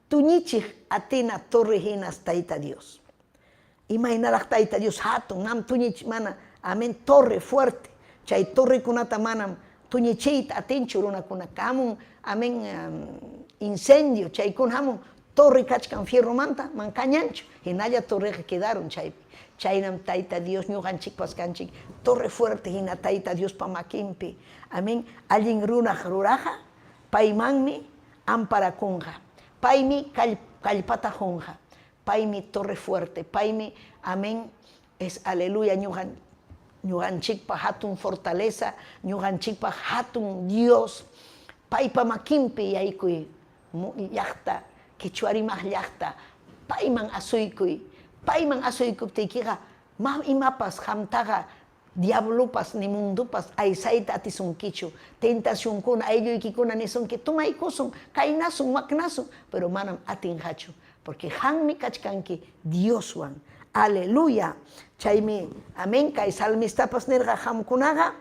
tuñichiq atina torre hinas Tayta Dios. Imaynaraq Tayta Dios hatun, nam tuñich mana, amén, torre fuerte. Chay torrekunata manam tuñichiyta atinchu runakuna. Hamun, amén, incendio, chaykuna hamun, torre kachkan fierromanta, man kañanchu. Hinalla torreqa quedaron chaypi. Chaynam Tayta Dios ñuqanchikpas kanchik, torre fuerte hina Tayta Diospa makinpi. Amén, allin runaq ruraqa, paymanmi amparakunqa. Paymi kallpata qunqa. Paymi torre fuerte, paymi, amén, es aleluya ñuqan, ñuqanchikpa hatun fortaleza, ñuqanchikpa hatun Dios, paypa makinpi yaykuy llaqta, quechua rimaq llaqta, payman asuykuy, payman asuykuptiykiqa mam imapas qamtaqa Diablopas ni mundopas aysayta atisunkichu. Tentacionkuna, aylluykikuna nisunki, tomaykusun, kaynasun, waknasun, pero manam atinqachu, porque qanmi kachkanki Dioswan. Aleluya. Chaymi, amén, kay salmistapas nirqa, qamkunaqa,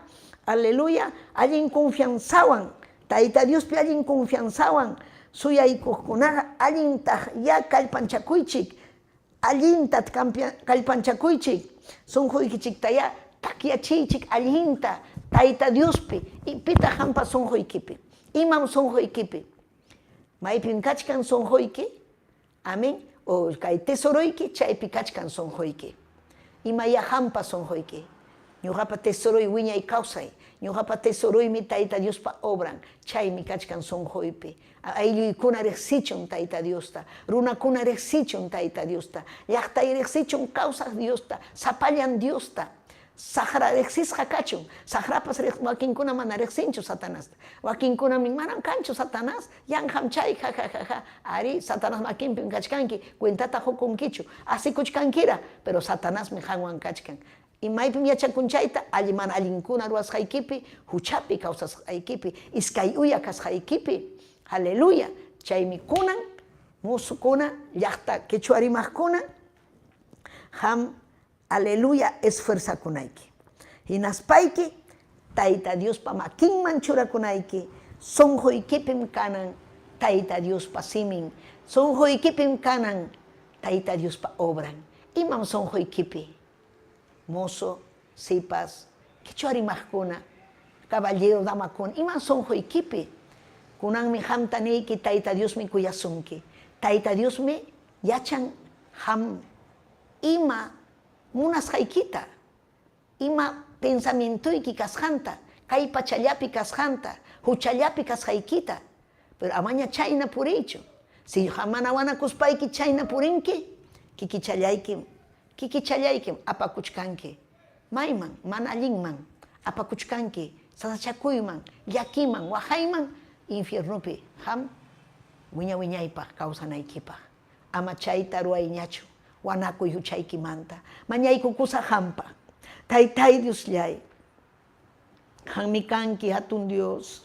aleluya, allin confianzawan, Tayta Diospi allin confianzawan suyaykuqkunaqa allintaqyá kallpanchakuychik, Allinta kallpanchakuychik, sunquykichiktayá takyachiychik allinta Tayta Diospi. Pitaq qampa sunquykipi? Imam sunquykipi? Maypim kachkan sunquyki? Amén. O kay tesoroyki, chaypi kachkan sunquyki. Imayá qampa sunquyki? Ñuqapa tesoroy wiñay kawsay. Ñuqapa tesoroymi Tayta Diospa obran. Chaymi kachkan sunquypi. Aylluykuna riqsichun Tayta Diosta, runakuna riqsichun Tayta Diosta, llaqtay riqsichun kawsaq Diosta, sapallan Diosta. Saqra riqsisqa kachun. Saqrapas wakinkuna mana riqsinchu Satanasta. Wakinkunam nin, manam kanchu Satanás, yanqam chay, ja ja ja ja. Arí, Satanás makinpim kachkanki, cuentata qukunkichu, asikuchkankiraq, pero Satanasmi qanwan kachkan. Imaypim yachakun chayta? Alli mana allinkuna ruwasqaykipi, huchapi kawsasqaykipi, iskay uya kasqaykipi. Aleluya! Chaymi kunan musukuna, llaqta quechua rimaqkuna, qam aleluya esfuerzakunayki. Hinaspayki Tayta Diospa makinman churakunayki, sunquykipim kanan Tayta Diospa simin, sunquykipim kanan Tayta Diospa obran. Imam sunquykipi? Mozo, sipas, quechua rimaqkuna, caballero, damakuna, imam sunquykipi? Kunanmi qamta niyki, Tayta Diosmi kuyasunki. Tayta Diosmi yachan qam ima munasqaykita, ima pensamientoyki kasqanta, kay pachallapi kasqanta, huchallapi kasqaykita. Pero amaña chayna puriychu. Si qam mana wanakuspayki chayna purinki, kikichallaykim, kikichallaykim apakuchkanki. Mayman? Mana allinman apakuchkanki, sasachakuyman, llakiman, waqayman, infiernopi qam wiña-wiñaypaq kawsanaykipaq. Ama chayta ruwayñachu, wanakuy huchaykimanta. Mañaykukusaq qampaq. Taytay Diosllay, qanmi kanki hatun Dios.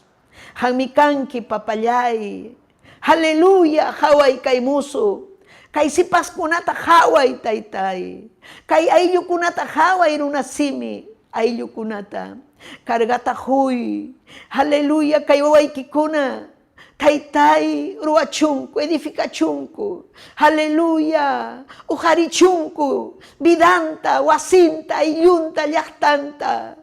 Qanmi kanki papallay. Aleluya, qaway kay musu. Kay sipaskunata qaway, taytay. Kay ayllukunata qaway, runasimi ayllukunata. Cargata huy. Aleluya, kay wawaykikuna. Taytay, ruwachunku, edificachunku. Aleluya. Uqarichunku vidanta, wasinta, ayllunta, llaqtanta.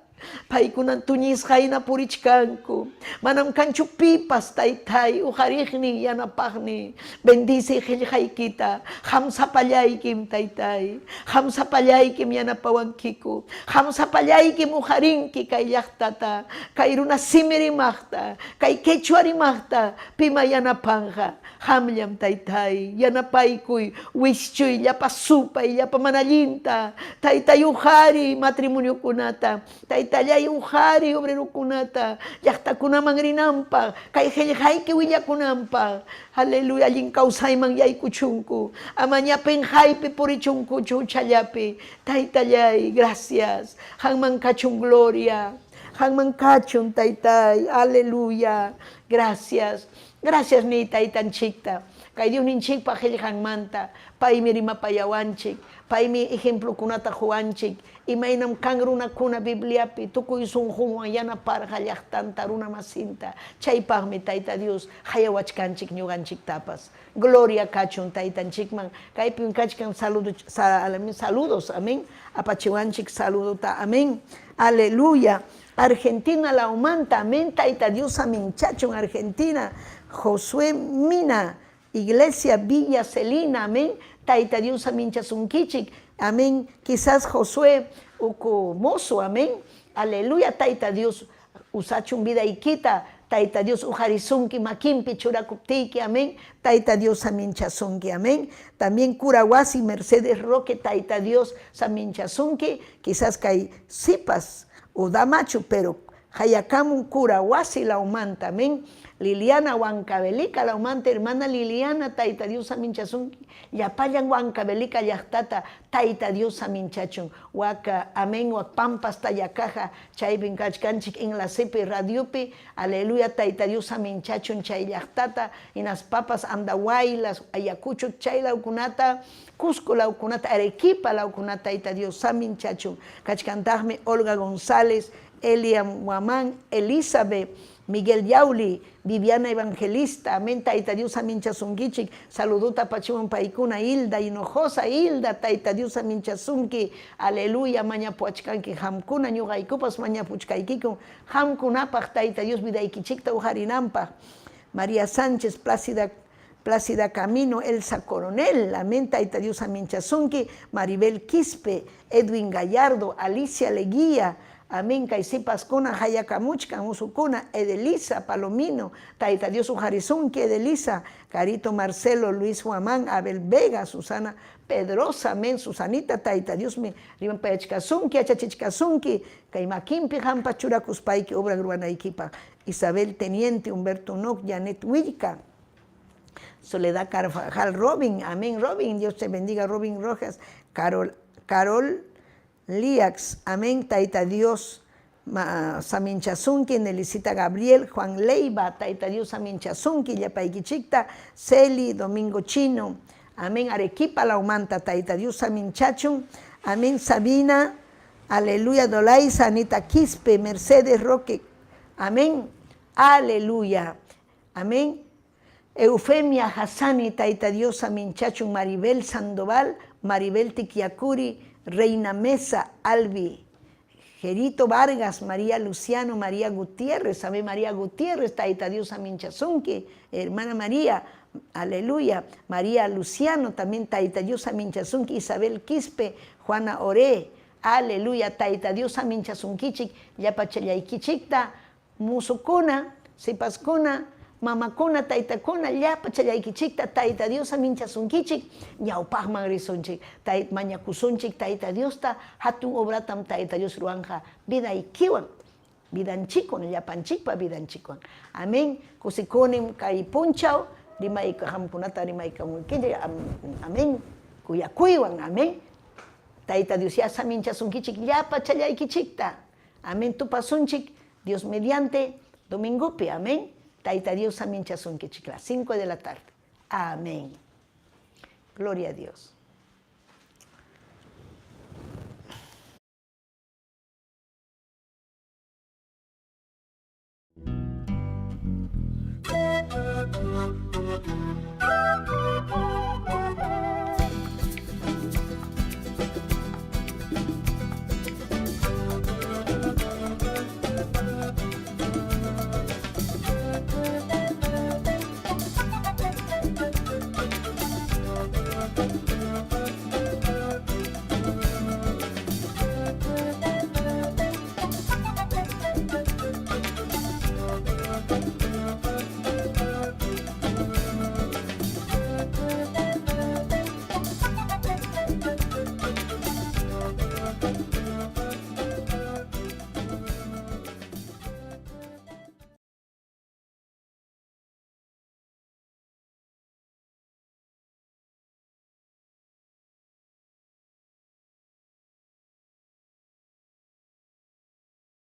Paykunan tuñisqa hina purichkanku. Manam kanchu pipas, Taytay, uqariqnin, yanapaqnin. Bendiciy qillqaykita. Qam sapallaykim, Taytay. Qam sapallaykim yanapawankiku. Qam sapallaykim uqarinki kay llaqtata, kay runa simi rimaqta, kay quechua rimaqta, pima yanapanqa. Qamllam, Taytay, yanapaykuy, wischuy llapa supay, llapa mana allinta. Taytay, uqariy matrimoniokunata. Taytallay, uqariy obrerokunata, llaqtakunaman rinanpaq, kay qillqayki willakunanpaq. Aleluya, allin kawsayman yaykuchunku. Amaña penqaypi purichunkuchu huchallapi. Taytallay, gracias. Qanman kachun gloria. Qanman kachun, Taytay. Aleluya. Gracias. Gracias niy Taytanchikta, kay Diosninchikpa qillqanmanta, paymi rimapayawanchik, paymi ejemplokunata quwanchik, imaynam kan runakuna Bibliapi tukuy sunqunwan yanaparqa llaqtanta, runamasinta, chaypaqmi Tayta Dios qayawachkanchik ñuqanchiktapas. Gloria kachun Taytanchikman. Kaypim kachkan saludo, saludos, amén, apachiwanchik saludota, amén, aleluya. Argentina lawmanta, amén, Tayta Dios aminchachun Argentina, Josué Mina, Iglesia Villa Celina, amén, Tayta Dios aminchasunkichik, amén, quizás Josué uku mozo, amén, aleluya, Tayta Dios usachun vidaykita, Tayta Dios uqarisunki makinpi churakuptiyki, amén, Tayta Dios aminchasunki, amén. También Curahuasi, Mercedes Roque, Tayta Dios saminchasunki, quizás kay sipas o damachu, pero hayakamun Curahuasi lawmanta, amén. Liliana Huancavelica lawmanta, hermana Liliana, Tayta Dios saminchasunki, llapallan Huancavelica llaqtata, Tayta Dios saminchachun, waka, amén, wak pampas tayakaja, chaypin kachkanchik enlacepi, radiopi, aleluya, Tayta Dios saminchachun chay llaqtata, hinaspapas Andahuaylas, Ayacucho, chay lawkunata, Cusco lawkunata, Arequipa lawkunata, Tayta Dios saminchachun. Kachkantaqmi Olga González, Eliam Guamán, Elizabeth, Miguel Yauli, Viviana Evangelista, amén, Tayta Dios saminchasunkichik, saludota apachiwan paykuna, Hilda Hinojosa, Hilda, Tayta Dios saminchasunki, aleluya, mañapuwachkanki qamkuna, ñuqaykupas mañapuchkaykikum, qamkunapaq Tayta Dios vidaykichikta uqarinanpaq. María Sánchez, Plácida, Plácida Camino, Elsa Coronel, amén, Tayta Dios saminchasunki, Maribel Quispe, Edwin Gallardo, Alicia Leguía, amén, kay sipaskuna hayakamuchkan, usukuna, Edelisa Palomino, Tayta Dios uqarisunki, Edelisa, Carito Marcelo, Luis Huamán, Abel Vega, Susana Pedrosa, amén, Susanita, Tayta Diosmi rimapayachkasunki, yachachichkasunki, kay makinpi qampas churakuspayki obra ruwanaykipaq, Isabel Teniente, Humberto Noc, Janet Huillca, Soledad Carvajal, Robin, amén, Robin, Dios te bendiga, Robin Rojas, Carol, Carol Liax, amén, Tayta Dios, saminchasunki, Nelicita Gabriel, Juan Leiva, Tayta Dios saminchasunki, llapaykichikta, Celi, Domingo Chino, amén, Arequipa lawmanta, Tayta Dios saminchachun, amén, Sabina, aleluya, Dolaiza, Anita Quispe, Mercedes Roque, amén, aleluya, amén. Eufemia Hassani, Tayta Dios saminchachun, Maribel Sandoval, Maribel Tiquiacuri, Reina Mesa, Albi, Gerito Vargas, María Luciano, María Gutiérrez, amén, María Gutiérrez, Tayta Dios saminchasunki, hermana María, aleluya, María Luciano, también Tayta Dios saminchasunki, Isabel Quispe, Juana Oré, aleluya, Tayta Dios saminchasunkichik, llapachallaykichikta, musukuna, sipaskuna, mamakuna, taytakuna, llapachallaykichikta, Tayta Dios saminchasunkichik, ñawpaqman risunchik, mañakusunchik Tayta Diosta, hatun obratam Tayta Dios ruwanqa vidaykiwan, vidanchikwan, llapanchikpa vidanchikwan. Amén. Kusikunim kay punchaw, rimayka qamkunata rimaykamuykichik, amén. Kuyakuywan, amén. Tayta Dios ya saminchasunkichik llapachallaykichikta. Amén. Tupasunchik Dios mediante domingopi, amén. Tayta Dios saminchasunkichik las 5 de la tarde. Amén. Gloria a Dios. Thank you.